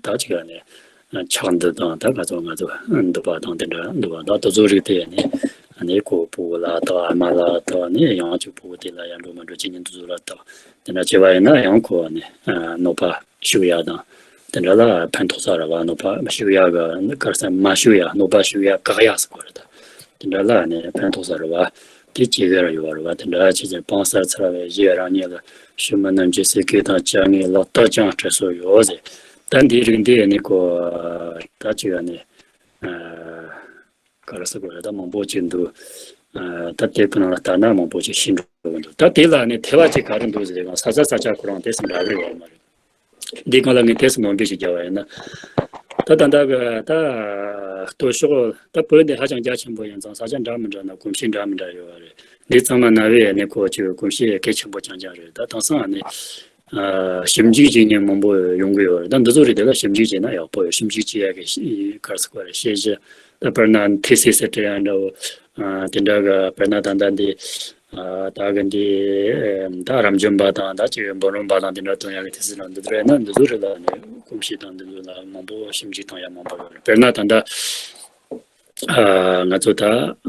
ད་ཅིག་ནས་ཕྱག་འདི་དང་ད་ག་ཚོད་ང་ཚོ་འདུག་པ་དང་དེ་འདྲ་འདུག་པ་ད་དེ་ཚོ་རིགས་དེ་ནི་ཨ་ནི་ཁོ་ཕྲུ་གུ་ལ་དང་ཨ་མ་ལ་དང་ནི་ཡང་ཅིག་ཕྲུ་གུ་དེ་ལ་ཡར་འགྲོ་མར་འགྲོ་བྱེད་མཁན་དེ་ཚོ་ལ་དང་དེ་འདྲ་བྱས་པ་ཡིན་ན་ཡང་ཁོ་ནི་གནོད་པ་ཞུགས་ཡ་དང་། དེ་འདྲ་ལ་ཕན་ཐོགས་ས་རེད་བ། གནོད་པ་ཞུགས་ཡ་གི་གར་ས་མ་ཞུགས་ཡ་གནོད་པ་ཞུགས་ཡ་བཀག་ཡ་ཟེར་གོ་རེད་ད། དེ་འདྲ་ལ་ནི་ཕན་ཐོགས་ས་རེད་བ། དེ་སྐྱེ་གི་ར་ཡོད་རེད་བ། དེ་འདྲ་བྱས་ཙང་བང་སར་ཚར་བའི་རྗེས་རང་ཉིད་ལ་ཞུ་མི་རྣམས་ཀྱི་སྲས་སྐལ་དང་བཅའ་ངེས་ལག་རྟགས་ཀྱང་སྤྲད་སྲོལ་ཡོད་ཟེར། ད་འདིའི་རིགས་འདི་ནི་ཁོ་ད་ཅིག་ནི་ག་རེ་ཟེར་དགོས་རེད། ད་མང་པོ་ཅིག་འདུག་ཨ་ད་དེ་ཁོ་ན་ལ་ལྟ་ན་མང་པོ་ཅིག་ཤེས་འགྲོ་གི་འདུག་ད་དེ་ལ་ནི་དེ་བ་ཅིག་ག་རེ་འདུག་ཟེར་གང་ས་ཆ་ས་ཆ་ཁོ་རང་དེ་སུ་འདྲ་གི་ཡོད་མ་རེད། འདི་གང་ལ་ངས་དེ་སུ་ནོར་འབུལ་ཞིག་རྒྱབ་པ་ཡིན་ན། ད་ད་ལྟ་གི་ད་ལྟོ་ཕྱོགས་ད་བོད་འདི་ཧ་ཅང་རྒྱ་ཆེན་པོ་ཡིན་ཙང་ས་ཆ་འདྲ་མི་འདྲ་ན་གོམས་གཤིས་འདྲ་མི་འདྲ་ཡོད་པ་རེད། འདི་ཚང་མ་ན་བའི་ནི་ཁོ་ཅིག་གོམས་གཤིས་གལ་ཆེན་པོ་རྐྱང་རྐྱང་རེད། ད་དེང་སང་ནི། ཨ་ཞིབ་འཇུག་བྱེད་མཁན་མང་པོ་ཡོང་གི་ཡོད་རེད། ད་འདི་ཚོ་རིགས་དེ་ལ་ཞིབ་འཇུག་བྱས་ན་ཡག་པོ་ཡོད། ཞིབ་འཇུག་བྱེད་ཡག་གི་ག་རེ་ཟེར་དགོས་རེད། ཤེས་བྱ་ད་དཔེར་ན་ཐེ་སི་སི་སྤྲད་ཡག་འདྲ་བོ། ཨ་དེ་འདྲ་གི་དཔེར་ན་ད་ལྟ་འདི་ཨ་ད་གི་འདི་ད་རབ་འབྱམས་པ་དང་ད་ཅིག་འབུམ་རམས་པ་དང་དེ་འདྲ་ཐོན་ཡག་གི་ཐེ་སི་སི་རང་འདི་ཚོ་རེད་ན། འདི་ཚོ་རིགས་ལ་ནི་གོམས་གཤིས་དང་འདི་ཚོ་ལ་མང་པོ་ཞིབ་འཇུག་བཏང་ཡག་མང་པོ་ཡོད་རེད། དཔེར་ན་ད་ལྟ་ཨ་ང་ཚོ་ད་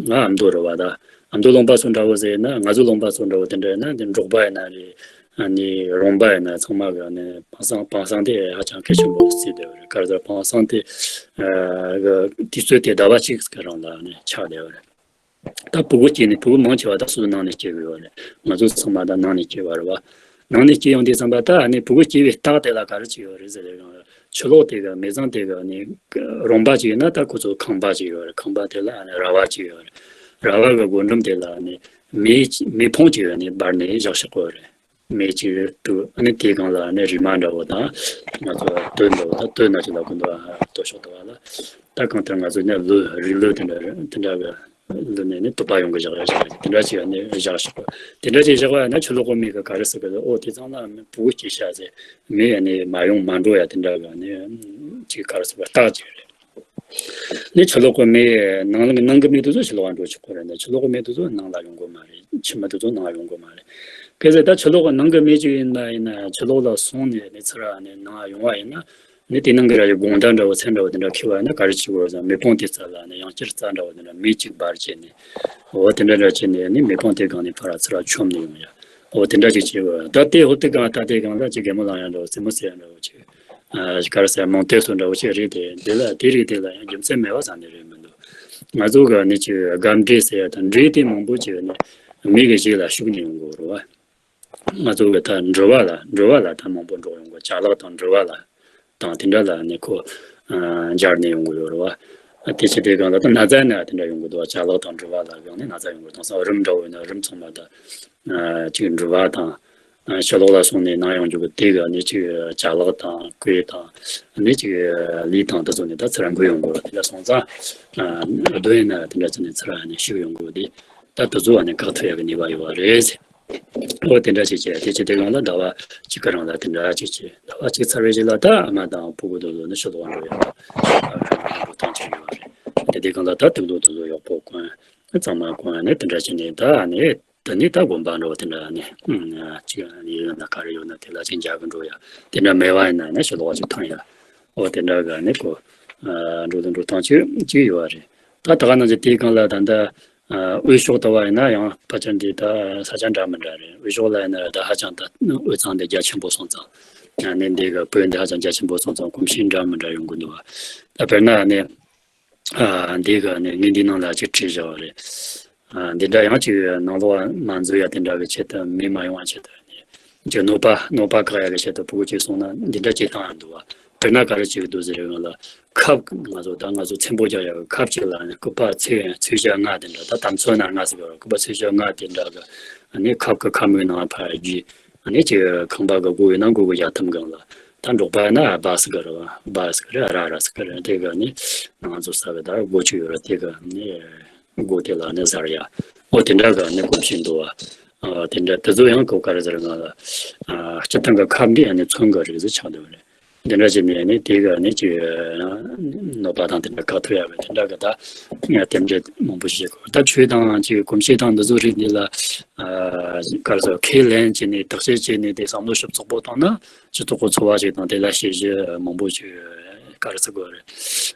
ང་ཨ་མདོ་རེད་བ། ད་ ཨ་མདོ་ལུང་པ་སོགས་འདྲ་བོ་ཟེར་ན། ང་ཚོ་ལུང་པ་སོགས་འདྲ་བོ་དེ་འདྲ་ཡིན་ན། འདི་འབྲོག་པ་ཡིན་ན་རེད། ཨ་ནི་རོང་པ་ཡིན་ན། ཚང་མ་གི་ཨ་ནི་པང་སེང་། པང་སེང་དེ་ཧ་ཅང་གལ་ཆེན་པོ་བརྩིས་བསྡད་པ་རེད། ག་རེ་ཟེར། པང་སེང་དེ་ཨ་གི་དུས་ཚོད་དེ་ཟླ་བ་གཅིག་གི་རིང་ལ་ཨ་ནི་ཆགས་བསྡད་པ་རེད། ད་ཕྲུ་གུ་སྐྱེས་ནས། ཕྲུ་གུ་མང་ཆེ་བ་ད་སོ་སོ་ནང་ནས་སྐྱེ་དགོས་པ་རེད། ང་ཚོ་ཚང་མ་ད་ནང་ནས་སྐྱེ་བ་རེད་བ། ནང་ནས་སྐྱེ་ཡོང་དུས་ཙམ་པ། ད་ཨ་ནི་ཕྲུ་གུ་སྐྱེ་བའི་རྟགས་དེ་ལ་ག་རེ་ཅིག་ཡོད་རེད་ཟེར་ན། ཆུ་ལོག་དེ་གི་མེ་ཟོན་དེ་གི་ཨ་ནི་རོང་པ་ཅིག་ཡོད་ན། ད་ཁོ་ཚོ་ཁང་པ་ཅིག་ཡོད་རེད། ཁང་པ་དེ་ལ་ཨ་ནི་ར་བ་ཅིག་ཡོད་རེད། ར་བ་གི་སྒོ་འགྲམ་དེ་ལ་ཨ་ནི་མེ་མེ་ཕུང་ཅིག་ཨ་ནི་སྦར་ནས་བཞག་ཤག་གི་རེད། མེ་ཅིག་དུ་ཨ་ནི་དེའི་སྒང་ལ་ཨ་ནི་རི་མ་འདྲ་བོ་དང་། ང་ཚོ་སྟོད་འདྲ་བོ་དང་། སྟོད་ན་ཅིག་ལ་ཀུན་ཏུ་སྟོད་ཕྱོགས་དུ་བ་ལ། ད་གང་ལྟར་ང་ཚོ་ནས་ལུད། རི་ལུད་དེ་འདྲ་དེ་འདྲ་གི་ལུད་ནས་ནི་དུ་པ་ཡོང་གི་བཞག་ཡ་ཞིག་རེད། དེ་འདྲ་ཅིག་ཨ་ནི་བཞག་ཤག་གི། དེ་འདྲ་ཅིག་བཞག་པ་ཡིན་ན་ཆུ་ལོག་གི་མེ་གི་ག་རེ་ཟེར་གི་རེད། ཨོ་དེ་ཚང་ལ་ཕྲུ་གུ་སྐྱེ་ཤག་ཟེར། མེ་ཨ་ནི་མ་ཡོང་མ་འགྲོ་ཡ་དེ་འདྲ་གི་ཨ་ནི་ཅིག་ག་རེ་ཟེར་བ། རྟགས་ཅིག་རེད། ནི་ཆུ་ལོག་གི་མེ་ནང་ལ་ནང་གི་མེ་དེ་ཚོ་ཕྱི་ལོགས་འགྲོ་ཆོག་གི་རེད། ནི་ཆུ་ལོག་གི་མེ་དེ་ཚོ་ནང་ལ་ཡོང་གི་མ་རེད། ཕྱི་མ་དེ་ཚོ་ནང་ཡོང་གི་མ་རེད། གལ་སྲིད་ད་ཆུ་ལོག་གི་ནང་གི་མེ་ཅིག་ཡིན་པ་ཡིན་ན། ཆུ་ལོག་ལ་སོང་ནས་ནི་ཚུར་ནི་ནང་ཡོང་བ་ཡིན་ན། ནི་དེ་ནང་གི་ར་ཡི་དགོང་དར་འདྲ་བོ་ཚལ་འདྲ་བོ་དེ་འདྲ་འཁེལ་བ་ཡིན་ན། ག་རེ་བྱེད་དགོས་ཟེར་ན། མེ་ཕུང་དེ་རྩ་ལ་ནི་ཡང་བསྐྱར་རྩ་འདྲ་བོ་དེ་འདྲ་མེ་གཅིག་སྦར་བྱས་ནས། འོ་དེ་འདྲ་འདྲ་བྱས་ནས་ནི་མེ་ཕུང་དེ་སྒང་ནས་ཕར་ཚུར་མཆོངས་ནས་ཡོང་ཡ། འོ་དེ་འདྲ་ཅིག་བྱེད་དགོས། ད་དེ་འོ་དེ་སྒང་། ད་དེ་སྒང་ལ་ཅིག་གད་མོ་ལངས་ཡ་འདྲ་བོ། རྩེད་མོ་རྩེ་ཡ་འདྲ་བོ་ཅིག་ཨ་ག་རེ་ཟེར། རྨོངས་དད་སོགས་འདྲ་བོ་ཞིག་རེད་དེ། དེ་ལ་དེ་རིགས་དེ་ལ་ཡང་རྒྱུ་མཚན་མེད་པ་ཟེར་ནི་རེད་མི་འདུག་ང་ཚོ་གི་ནི་ཅིག་དགའ་འབྲས་ཟེར་ཡ་དང་། འབྲས་དེ་མང་པོ་ཅིག་ནི་མི་གི་རྗེས་ལ་ཞུགས་ནས་ཡོང་གི་རེད་བ། ང་ཚོ་གི་ད་འགྲུལ་བ་ལ། འགྲུལ་བ་ལ་ད་མང་པོ་འགྲོ་ཡོང་གི། ཅ་ལག་དང་འགྲུལ་བ་ལ་དང་དེ་འདྲ་ལ་ནི་ཁོ་ཨ་འབྱར་ནས་ཡོང་གི་ཡོད་རེད་བ། དེ་ཕྱི་དེ་སྒང་ལ་ད་ན་ཚ་ན་དེ་འདྲ་ཡོང་གི་འདུག་ཅ་ལག་དང་འགྲུལ་བ་ལ་སྒང་ནས་ན་ཚ་ཡོང་གི་འདུག་དེང་སང་རིམས་འདྲ་བོ་ཡིན་ན་རིམས་ཚང་མ་ད་ཨ་ཅིག་འགྲུལ་བ་དང་། ཨ་ཕྱི་ལོགས་ལ་སོང་ནས་ནང་ཡོང་རྒྱུ་གི་དེ་གི་ནི་ཅིག་ཅ་ལག་དང་གོས་དང་ནི་ཅིག་ལུས་དང་དེ་ཚོ་ནི་ད་ཚུར་འགོས་ཡོང་གི་རེད། དེ་ལ་སོང་ཙང་ཨ་སྡོད་ཡིན་ན་དེ་འདྲ་ཅིག་ནི་ཚུར་ནི་ཞུགས་ཡོང་གི་རེད། ད་དེ་ཚོ་ནི་བཀག་ཐུབ་ཡག་གི་ནུས་པ་ཡོད་པ་རེད། འོ་དེ་འདྲ་ཅིག་བྱས། དེ་ཅིག་དེ་སྒང་ལ་ཟླ་བ་གཅིག་གི་རིང་ལ་དེ་འདྲ་ཅིག་བྱས། ཟླ་བ་གཅིག་ཚར་བའི་རྗེས་ལ་ད་ཨ་མ་དང་ཕྲུ་གུ་དེ་ཚོ་ནི་ཕྱི་ལོགས་འགྲོ་ཡག་འགྲོ་སྟངས་ཅིག་ཡོད་པ་རེད། དེ་དེ་སྒང་ལ་ད་དུག་ལོག་དེ་ཚོ་ཡག་པོ་གོན། གཙང་མ་གོན་ནས་དེ་འདྲ་བྱས་ནས། ད་ནི་ད་ནི་ད་དགོན་པ་འདྲ་བོ་དེ་འདྲ་ནི་ཅིག་ཡིན་ན་ག་རེ་ཡོད་ན་དེ་ལ་ཅིག་འཇགས་གི་འགྲོ་ཡ། དེ་འདྲ་མེད་པ་ཡིན་ན་ནི་ཕྱི་ལོགས་ཅིག་ཐོན་ཡ། འོ་དེ་འདྲ་གི་ནི་ཁོ་འགྲོ་དང་འགྲོ་སྟངས་ཅིག་ཅིག་ཡོད་པ་རེད། ད་ད་ག་ནང་བཞིན་དེའི་སྒང་ལ་ད་ལྟ་དབུས་ཕྱོགས་ལྟ་བ་ཡིན་ན་ཡང་ཕལ་ཆེར་འདི་ད་ས་ཆ་འདྲ་མི་འདྲ་རེད། དབུས་ཕྱོགས་ལ་ཡིན་ན་ད་ཧ་ཅང་ད་དབུས་གཙང་འདི་རྒྱ་ཆེན་པོ་སོང་ཙང་། ནི་འདི་གི་བོད་འདི་ཧ་ཅང་རྒྱ་ཆེན་པོ་སོང་ཙང་གོམས་གཤིས་འདྲ་མི་འདྲ་ཡོང་གི་འདུག་བ། ད་དཔེར་ན་ནི། ཨ་འདི་ག་ནི་ངས་འདི་ནང་ལ་ཅིག་བྲིས་བཞག་པ་རེད། ཨ་འདི་འདྲ་ཡང་ཅིག་ནང་ལོགས་མ་འཛུལ་ཡ་དེ་འདྲ་གི་ཆེད་དུ། མེ་མ་ཡོང་བ་ཆེད་དུ་ནི་ཅིག་གནོད་པ་གནོད་པ་བཀག་ཡ་གི་ཆེད་དུ་ཕྲུ་གུ་ཅིག་སོང་ན་འདི་འདྲ་ཅིག་བཏང་ཡ་འདུག་བ། དཔེར་ན་ག་རེ་བྱེད་ཀྱི་འདུག་ཟེར་བའི་སྒང་ལ། ཁབ། ང་ཚོ་ད་ང་ཚོ་ཚེམ་པོ་རྒྱག་ཡ་གི་ཁབ་ཅིག་ལ་ནི་སྐུད་པ་ཚོས་ཚོས་ཞག་ལྔ་དེ་འདྲ། ད་དམ་ཚོས་ན་ལྔ་ཟེར་གི་རེད། སྐུད་པ་ཚོས་ཞག་ལྔ་དེ་འདྲ་གི་ནི་ཁབ་གི་ཁབ་མིག་ནང་ཕར་རྒྱུས། ཨ་ནི་ཅིག་ཁང་པ་གི་སྒོ་ཡིན་ན་སྒོ་གི་ཡ་ཐམ་སྒང་ལ། ད་འབྲོག་པ་ན་སྦ་ཟེར་གི་རེད་བ། སྦ་ཟེར་གི་རེད། ར་ར་ཟེར་གི་རེད། དེ་ག་ནི་ང་ཚོ་ས་གི་ད་སྒོ་ཅིག་ཡོད་རེད། དེ་ག་ནི་སྒོ་དེ་ལ་ནི་གཟར་ཡ། འོ་དེ་འདྲ་ག་ནི་གོམས་གཤིས་འདུག་བ། ཨ་དེ་འདྲ་དེ་ཚོ་ཡང་ཁོ་ག་རེ་ཟེར་ང་ལ། ཨ་སྤྱིར་བཏང་གི་ཁབ་འདི་ཨ་ནི་མཚོན་གི་རིགས་ཟེར་ཆགས་འདུག་རེད། འདི་འདྲ་བྱས་ནས་ནི་དེ་ག་ནི་ཅིག་གནོད་པ་དང་དེ་འདྲ་བཀག་ཐུབ་ཡ་གི་དེ་འདྲ་གི་ད་རྟེན་འབྲེལ་མང་པོ་ཞིག་བྱེད་དགོས། ད་ཆོས་དང་ཅིག་གོམས་གཤིས་དང་འདི་ཚོ་རིགས་འདི་ལ། ཨ་ག་རེ་ཟེར། ཁས་ལེན་བྱས་ནས་བརྟག་དཔྱད་བྱས་ནས་དེ་བསམ་བློ་ཞིབ་ཚགས་པོ་བཏང་ན། སྤྱི་ཚོགས་ཀྱི་འཚོ་བ་ཞིག་དང་དེ་ལ་དཔྱད་གཞི་མང་པོ་ཞིག་ག་རེ་ཟེར་དགོས་རེད།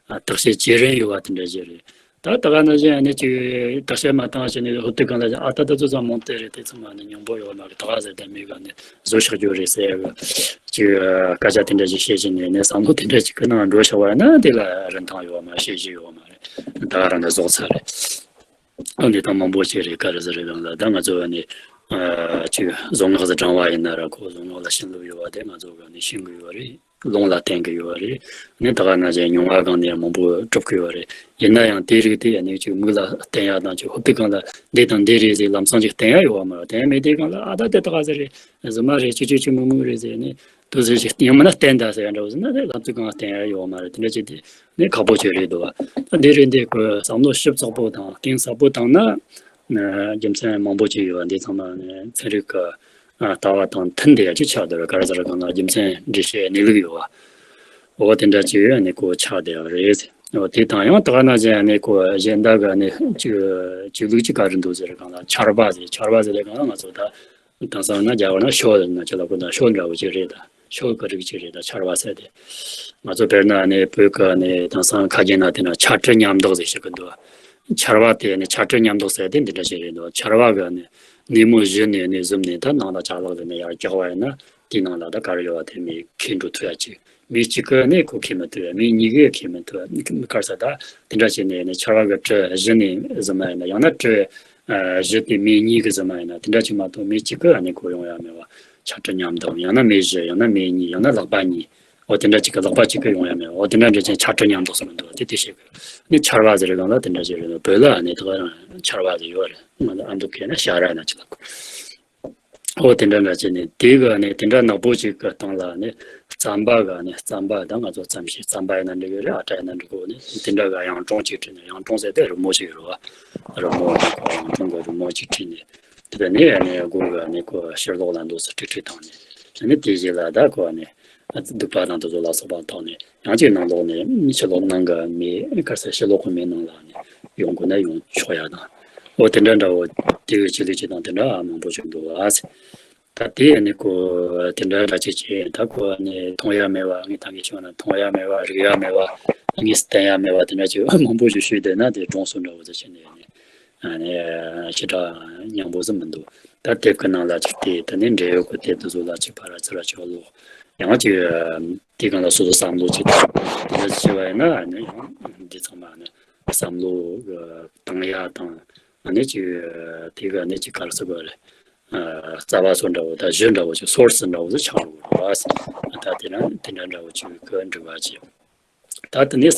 ཨ་བརྟག་དཔྱད་བྱེད་རིན་ཡོད་པ་དེ་འདྲ་ཞིག་རེད། ད་ད་ག་ནང་བཞིན་ཨ་ནི་ཅིག་བརྟག་དཔྱད་མ་བཏང་བྱས་ནས་ཧོབ་ཏེ་གང་ལ་ཨ་ད་ད་ཚོ་ཚང་མང་དེ་རེད། དེ་ཚང་མ་ནི་སྙིང་པོ་ཡོད་མ་རེད། ད་ག་ཟེར་ད་མི་ག་ནི་བཟོ་བཞག་རྒྱུ་རེད་ཟེར་ཡ་གི་ཅིག་སྐད་ཆ་དེ་འདྲ་ཞིག་བཤད་བྱས་ནས་ནི་བསམ་བློ་དེ་འདྲ་ཞིག་གི་ནང་འགྲོ་བཞག་པ་ན་དེ་ལ་རིན་ཐང་ཡོད་མ་རེད། དཔྱད་གཞི་ཡོད་མ་རེད། ད་ག་རང་གི་བཟོ་ཚར་རེད། ཨ་འདི་དང་མང་པོ་ཞིག་རེད། ག་རེ་ཟེར་རེད་གང་ལ་ད་ང་ཚོ་ནི་ཨ་ཅིག་བཟོ་ངག་ཟེར་དྲངས་པ་ཡིན་ན་ར་ཁོ་བཟོ་ངག་ལ་བྱིན་རླབས་ཡོད་པ་དེ་ང་ཚོ་ག་ནི་ཤེས་གི་ཡོད་རེད། ལུང་ལ་བརྟེན་གི་ཡོད་རེད། ནི་ད་ག་ནང་བཞིན་མྱོང་བ་སྒང་ནས་མང་པོ་གྲུབ་གི་ཡོད་རེད། ཡིན་ན་ཡང་དེ་རིགས་དེ་ནི་ཅིག་མིག་ལ་བསྟན་ཡ་དང་ཅིག་ཧོབ་ཏེ་གང་ལ་འདི་དང་འདི་རེད་ཟེར་ལམ་སང་ཅིག་བསྟན་ཡ་ཡོད་པ་མ་རེད། བསྟན་ཡ་མེད་དེ་གང་ལ་ཨ་ད་དེ་ད་ག་ཟེར་རེད། རྫུན་མ་རེད། ཅི་ཅི་ཅི་མི་མི་རེད་ཟེར་ནི་དུ་ཟེར་ཞིག་ཡང་མིན་ན་བསྟན་ད་ཟེར་ཡ་འདྲ་བོ་ཟེར་ན་དེ་ལམ་སང་གང་བསྟན་ཡ་ཡོད་པ་མ་རེད། དེ་འདྲ་ཅིག་དེ་ནི་ཁག་པོ་ཅིག་རེད་འདུག་བ། ད་འདི་རེད། འདི་ཁོས་བསམ་བློ་ཞིབ་ཚགས་པོ་དང་གཏིང་ཟབ་པོ་བཏང་ན་རྒྱུ་མཚན་མང་པོ་ཅིག་ཡོད་པ། འདི་ཚང་མ་ནི་ཚན་རིག་གི་ཨ་ལྟ་བ་དང་མཐུན་བསྡད་ཡ་ཅིག་ཆགས་བསྡད་རེད། ག་རེ་ཟེར་གང་ལ་རྒྱུ་མཚན་འགྲེལ་བཤད་གནས་ལུགས་ཡོད་པ། འོ་དེ་འདྲ་ཅིག་ཡོད་ནི་ཁོ་ཆགས་བསྡད་པ་རེད། འོ་དེ་དང་ཡང་ད་ག་ནང་བཞིན་ནི་ཁོ་གཞན་དག་གི་ནི་ཅིག་ཅིག་ལུགས་ཅིག་ག་རེ་འདུག་ཟེར་གང་ལ་ཆར་པ་ཟེར། ཆར་པ་ཟེར་ལས་གང་ལ་ང་ཚོ་ད་དེང་སང་ན་རྒྱ་གར་ན་ཤོལ་ན་ཅི་ལ་ཁོ་ད་ཤོལ་འདྲ་བོ་ཅིག་རེད། ད་ཤོལ་གི་རིགས་ཅིག་རེད། ད་ཆར་པ་ཟེར་དེ་ང་ཚོ་དཔེར་ན་ནི་བོད་གི་ནི་དེང་སང་ཁ་རྒྱུན་ན་དེ་ན་ཆར་དྲི་མཉམ་འདོགས་ཟེར་ཞིག་གི་འདུག་ཆར་བ་དེ་ནི་ཆར་སྤྲིན་མཉམ་འདོགས་ཟེར་དེ་འདི་འདྲ་ཞིག་རེད་འདུག་ཆར་བ་གི་ནི་སྣེ་མོ་བཞི་ནས་ནི་བཟུམ་ནས་ད་ནང་ལ་ཅ་ལག་ཟེར་ནས་ཡར་རྒྱག་པ་ཡིན་ན་དེའི་ནང་ལ་ད་ག་རེ་ཡོད་པ་དེ་མེ་ཁེངས་འགྲོ་ཐུབ་ཡ་ཅིག་མེ་གཅིག་གིས་ནི་ཁོ་ཁེངས་མི་ཐུབ་ཡ། མེ་གཉིས་གིས་ཁེངས་མི་ཐུབ་ཡ། ག་རེ་ཟེར་ད་དེ་འདྲ་བྱས་ནས་ནི་ཆར་བ་གི་གྲི་བཞི་ནས་བཟུམ་མ་ཡིན་ན། ཡང་ན་གྲི་ཨ་བཞི་དེ་མེ་གཉིས་གི་བཟུམ་མ་ཡིན་ན། དེ་འདྲ་ཅིག་མ་གཏོགས་མེ་གཅིག་གིས་ནི་ཁོ་ཡོང་ཡ་མེད་པ། ཆར་སྤྲིན་མཉམ་འདོགས། ཡང་ན་མེ་བཞི། ཡང་ན་མེ་གཉིས། ཡང་ན་ལག་པ་གཉིས། འོ་དེ་འདྲ་གཅིག་གི་ལག་པ་གཅིག་གིས་ཡོང་ཡ་མེད། འོ་དེ་འདྲ་འདྲ་ཅན་ཆར་སྤྲིན་མཉམ་འདོགས་སུ་མི་འདུག་དེ་དེ་བཤད་དགོས། ནི་ཆར་བ་ཟེར་སྒང་ལ་དེ་འདྲ་ཞིག་རེད་འདུག་བོད་ལ་ནི་ད་ག་རང་ཆར་བ་ཟེར་ཡོད་རེད། ང་ཚོ་ཨ་མདོ་ཁ་ན་ཤ་ར་ན་ཅིག་ལ་གོ་འོ་དེ་འདྲ་འདྲ་བྱས་ནས་དེ་ག་ནི་དེ་འདྲ་ནག་པོ་ཅིག་གི་སྟེང་ལ་ནི་རྩམ་པ་ག་ནི་རྩམ་པ་ད་ང་ཚོ་རྩམ་ཞིག་རྩམ་པ་ཡིན་ན་འགྲིག་གི་རེད། ཨ་ཊ་ཡིན་ན་འགྲིག་གི་རེད། དེ་འདྲ་ག་ཡང་གྲོང་ཅིག་བྲིས་ནས། ཡང་གྲོང་ཟེར་དེ་རི་མོ་ཅིག་རེད་བ། རི་མོ་ནི་གོ་ཡང་གྲོང་གི་རི་མོ་ཅིག་བྲིས་ནས། དེ་ནས་ནི་སྒོ་ག་ནི་ཁོ་ཕྱི་ལོགས་ལ་འདུག་སེ་ཀྲིག་ཀྲིག་བཏང་ནས། དེ་ནས་དེ་རྗེས་ལ་ད་ཁོ་ནི་སྡུག་པ་དང་དེ་ཚོ་ལ་སོགས་པ་བཏང་ནས། ཡང་ཅིག་ནང་ལོགས་ནས་ཕྱི་ལོགས་ནང་གི་མེ་ག་རེ་ཟེར། ཕྱི་ལོགས་ཀྱི་མེ་ནང་ལ་ནི་ཡོང་དགོས་ན་ཡོང་ཆོག་ཡ་དང་། འོ་དེ་འདྲ་འདྲ་བོ་དེ་གི་ཆེད་དུ་ཅིག་དང་དེ་འདྲ་མང་པོ་ཞིག་འདུག་ཨ་ཟེར། ད་དེ་ནི་ཁོ་དེ་འདྲ་འདྲ་ཅིག་བྱས། ད་ཁོ་ནི་མཐོང་ཡ་མེད་པ། ངས་ད་གིན་ཞུས་ན་མཐོང་ཡ་མེད་པ། རིག་ཡ་མེད་པ། ངས་བསྟན་ཡ་མེད་པ། དེ་འདྲ་ཅིག་མང་པོ་ཞིག་ཞུས་བསྡད་ན་དེ་གྲོངས་སོང་འདྲ་བོ་ཟེར་བྱས་ནས་ནི། ཨ་ནི་ཞེ་དྲག་སྙན་པོ་ཟིག་མི་འདུག་ད་དེབ་ཀྱི་ནང་ལ་ཅིག་བལྟས། དེ་ནས་འབྲེལ་ཡོད་ཀྱི་དེབ་དེ་ཚོ་ལ་ཅིག་ཕར་ཚུར་ཅིག་ཀློག་ཡང་ཅིག་དེའི་སྒང་ལ་སོ་སོ་བསམ་བློ་ཅིག་བཏང་། དེ་འདྲ་བྱས་པ་ཡིན་ན་ཨ་ནི་ཡང་འདི་ཚང་མ་ནི་བསམ་བློ་བཏང་ཡ་དང་། ཨ་ནི་ཅིག་དེ་ག་ནི་ཅིག་ག་རེ་ཟེར་དགོས་རེད། རྩ་བ་སོ་འདྲ་བོ་དང་གཞི་འདྲ་བོ་ཅིག་སོར་སི་འདྲ་བོ་ཟིག་ཆགས་འགྲོ་གི་རེད་བ། ད་དེ་ན་དེ་འདྲ་འདྲ་བོ་ཅིག་གི་འབྲེལ་བ་ཅིག་ད་དེ་ནས།